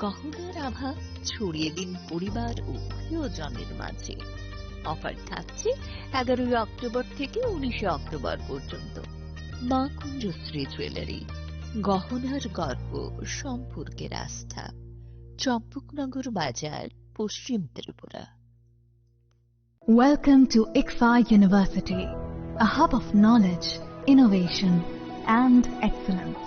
গহনার আভা ছড়িয়ে দিন পরিবার ও প্রিয়জনের মাঝে। অফার থাকছে এগারোই অক্টোবর থেকে উনিশে অক্টোবর পর্যন্ত। মা কুঞ্জশ্রী জুয়েলারি, গহনার গর্ব, সম্পর্কের আস্থা। চম্পকনগর বাজার, পশ্চিম Tripura. Welcome to ICFAI University, a hub of knowledge, innovation, and excellence.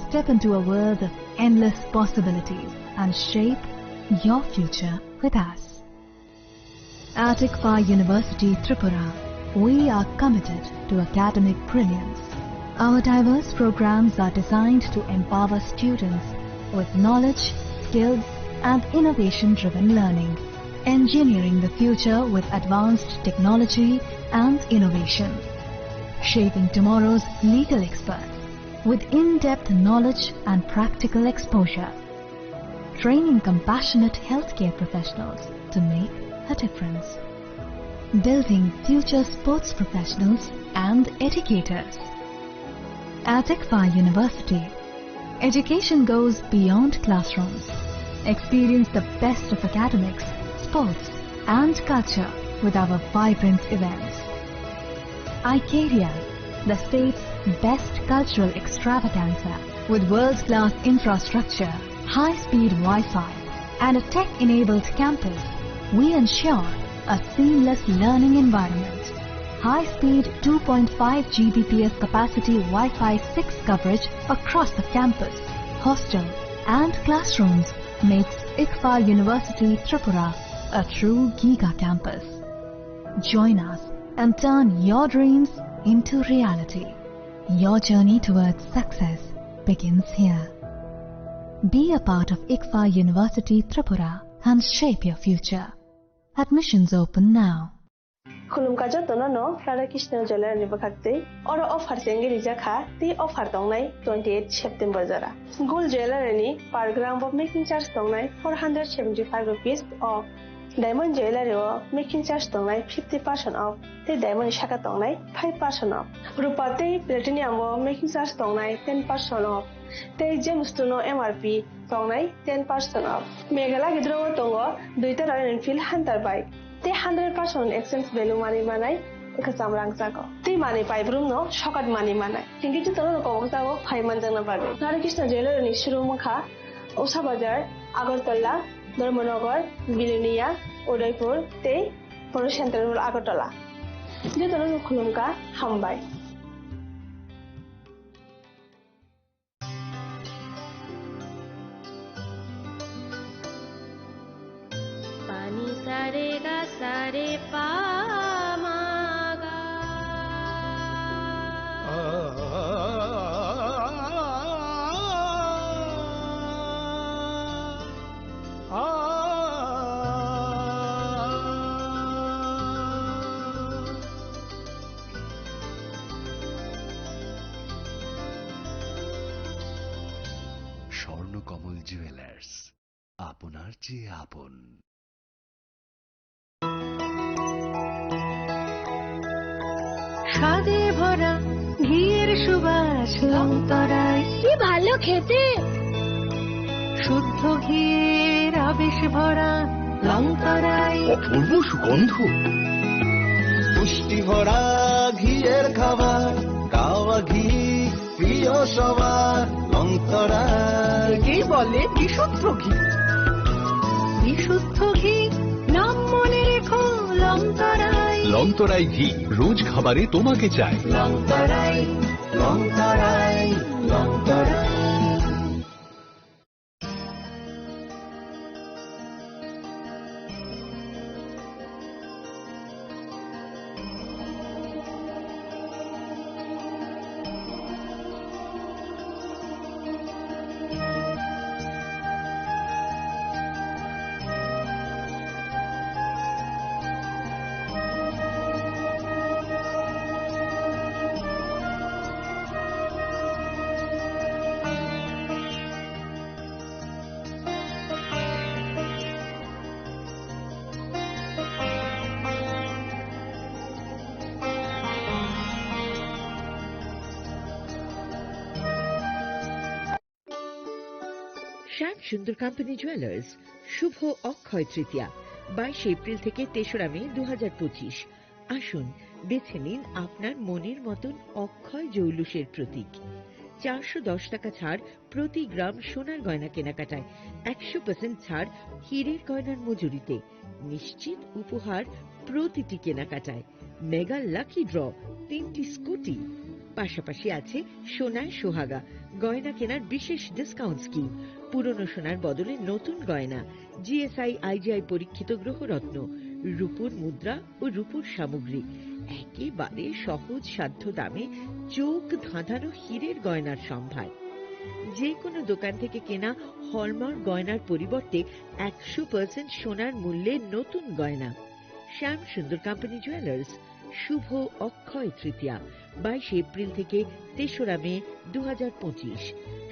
Step into a world of endless possibilities and shape your future with us. At ICFAI University Tripura, we are committed to academic brilliance. Our diverse programs are designed to empower students with knowledge, skills, and innovation-driven learning, engineering the future with advanced technology and innovation, shaping tomorrow's legal experts with in-depth knowledge and practical exposure, training compassionate healthcare professionals to make a difference, building future sports professionals and educators. At ICFAI University, education goes beyond classrooms. Experience the best of academics, sports, and culture with our vibrant events. Icarium, the state's best cultural extravaganza, with world-class infrastructure, high-speed Wi-Fi, and a tech-enabled campus, we ensure a seamless learning environment. High-speed two point five G B P S capacity Wi-Fi six coverage across the campus, hostel, and classrooms makes ICFAI University Tripura a true giga campus. Join us and turn your dreams into reality. Your journey towards success begins here. Be a part of ICFAI University Tripura and shape your future. Admissions open now. Khulumkha jotono no Radha Krishna Jewellery ni bwkhak twi. Oro offer chengwi rijak kha tei offer tongnai twenty eight September jora. Gold Jewellery ni per gram bo making charge tongnai four hundred seventy five rupees o. Diamond Jewellery o making charge tongnai fifty percent off tei diamond ni saka tongnai five percent off. Rupa tei platinum o making charge tongnai ten percent off tei gemstone o M R P tongnai ten percent off. Meghalaya gidro o tongo duita Royal Enfield Hunter bike tei hundred percent exchange value manwi manai kwcham rangchago tei manwi paibrum no sokat manwi manai. Hingke jotono rok kobok jago phai manjakna bagwi. Radha Krishna Jewellery ni showroom wngkha Usha Bazar, Agartala, Dharmanagar, Bilonia, Udaipur tei Polo Central Mall Agartala. Jotono no khulumkha, hambai. Pani sare ga sare pa ma ga. Swarnakamal jewellers, আপনার চেয়ে আপন। স্বাদে ভরা ঘিয়ের সুবাস লংতরায়। কি ভালো খেতে! শুদ্ধ ঘিয়ের আবেশ ভরা লংতরায়। অপূর্ব সুগন্ধ। লংতরা ঘিয়ের খাবার, কাওয়া ঘি প্রিয় সবার। লংতরা একেই বলে বিশুদ্ধ ঘি। বিশুদ্ধ ঘি, নাম মনে রেখো, লংতরাই। লংতরাই ঘি, রোজ খাবারে তোমাকে চাই। লংতরাই, লংতরাই, লংতরাই। শ্যাম সুন্দর কোম্পানি জুয়েলার্স, শুভ অক্ষয় তৃতীয়া, বাইশে এপ্রিল থেকে তেসরা মে দু হাজার পঁচিশ। আসুন, বেছে নিন আপনার মনের মতন অক্ষয় জৌলুসের প্রতীক। চারশো দশ টাকা ছাড় প্রতি গ্রাম সোনার গয়না কেনাকাটায়, একশো পার্সেন্ট ছাড় হীরের গয়নার মজুরিতে, নিশ্চিত উপহার প্রতিটি কেনাকাটায়, মেগা লাকি ড্র, তিনটি স্কুটি। পাশাপাশি আছে সোনায় সোহাগা, গয়না কেনার বিশেষ ডিসকাউন্ট স্কিম, পুরনো সোনার বদলে নতুন গয়না, জিএসআই আইজিআই পরীক্ষিত গ্রহরত্ন, রূপোর মুদ্রা ও রূপোর সামগ্রী, একেবারে সহজ সাধ্য দামে চোখ ধাঁধানো হীরের গয়নার সম্ভার। যে কোনো দোকান থেকে কেনা হলমার্ক গয়নার পরিবর্তে একশো পার্সেন্ট সোনার মূল্যে নতুন গয়না। শ্যাম সুন্দর কোম্পানি জুয়েলার্স, শুভ অক্ষয় তৃতীয়া, বাইশে এপ্রিল থেকে তেসরা মে দু হাজার পঁচিশ।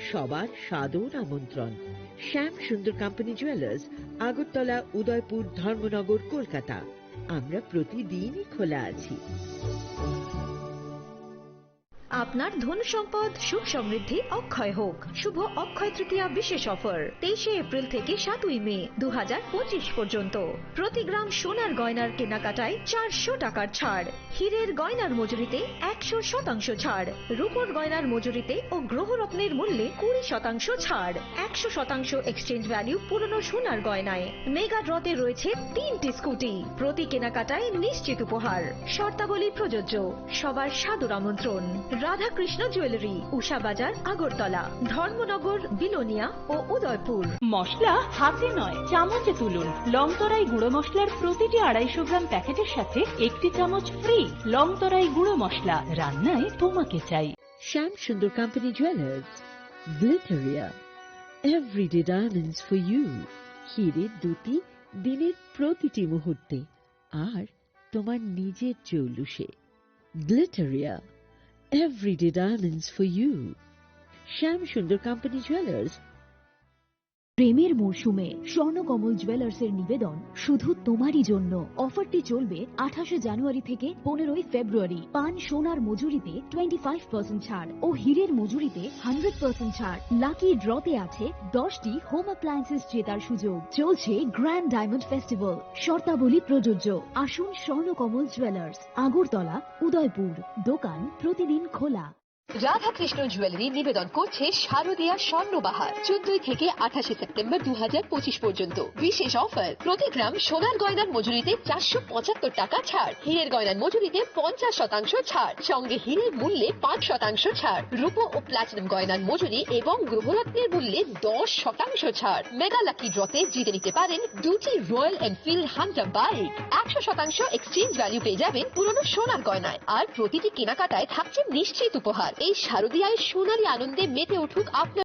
সবার সাদর আমন্ত্রণ। শ্যাম সুন্দর কোম্পানি জুয়েলার্স, আগরতলা, উদয়পুর, ধর্মনগর, কলকাতা। আমরা প্রতিদিনই খোলা আছি। আপনার ধন সম্পদ সুখ সমৃদ্ধি অক্ষয় হোক। শুভ অক্ষয় তৃতীয়া বিশেষ অফার, তেইশে এপ্রিল থেকে সাতই মে দু হাজার পঁচিশ পর্যন্ত। প্রতি গ্রাম সোনার গয়নার কেনাকাটায় চারশো টাকার ছাড়, হীরের গয়নার মজুরিতে একশো শতাংশ ছাড়, রূপোর গয়নার মজুরিতে ও গ্রহরত্নের মূল্যে কুড়ি শতাংশ ছাড়, একশো শতাংশ এক্সচেঞ্জ ভ্যালু পুরনো সোনার গয়নায়। মেগা ড্রতে রয়েছে তিনটি স্কুটি, প্রতি কেনাকাটায় নিশ্চিত উপহার। শর্তাবলী প্রযোজ্য। সবার সাদর আমন্ত্রণ। রাধাকৃষ্ণ জুয়েলারি, উষা বাজার, আগরতলা, ধর্মনগর, বিলোনিয়া ও উদয়পুর। মশলা হাতে নয়, চামচে তুলুন। লংতরাই গুঁড়ো মশলার প্রতিটি আড়াইশো গ্রাম প্যাকেটের সাথে একটি চামচ ফ্রি। লংতরাই গুঁড়ো মশলা, রান্নায় তোমাকে চাই। Shyam Sundar company jewellers, Glitteria, everyday diamonds for you. হীরের দ্যুতি দিনের প্রতিটি মুহূর্তে, আর তোমার নিজের জৌলুসে। Glitteria, everyday diamonds for you. Shyam Sundar company jewellers. প্রেমের মরশুমে স্বর্ণকমল জুয়েলার্সের নিবেদন শুধু তোমারই জন্য। অফারটি চলবে আঠাশে জানুয়ারি থেকে পনেরোই ফেব্রুয়ারি। পান সোনার মজুরিতে টোয়েন্টি ফাইভ পার্সেন্ট ছাড় ও হীরের মজুরিতে হান্ড্রেড পার্সেন্ট ছাড়। লাকি ড্রতে আছে দশটি হোম অ্যাপ্লায়েন্সেস জেতার সুযোগ। চলছে গ্র্যান্ড ডায়মন্ড ফেস্টিভ্যাল, শর্তাবলী প্রযোজ্য। আসুন স্বর্ণকমল জুয়েলার্স, আগরতলা, উদয়পুর। দোকান প্রতিদিন খোলা। রাধাকৃষ্ণ জুয়েলারি নিবেদন করছে শারদীয়া স্বর্ণবাহার, চোদ্দই থেকে আঠাশে সেপ্টেম্বর দু হাজার পঁচিশ পর্যন্ত। বিশেষ অফার, প্রতি গ্রাম সোনার গয়নার মজুরিতে চারশো পঁচাত্তর টাকা ছাড়, হীরের গয়নার মজুরিতে পঞ্চাশ শতাংশ ছাড়, সঙ্গে হীরের মূল্যে পাঁচ শতাংশ ছাড়, রূপো ও প্লাটিনাম গয়নার মজুরি এবং গ্রহরত্নের মূল্যে দশ শতাংশ ছাড়। মেগা লাকি ড্রতে জিতে নিতে পারেন দুটি রয়্যাল এনফিল্ড হান্টার বাইক, একশো শতাংশ এক্সচেঞ্জ ভ্যালু পেয়ে যাবেন পুরনো সোনার গয়নায়। আর প্রতিটি কেনাকাটায় থাকছে নিশ্চিত উপহার। এই শারদীয়ায় সোনালী আনন্দে মেতে উঠুক আপনার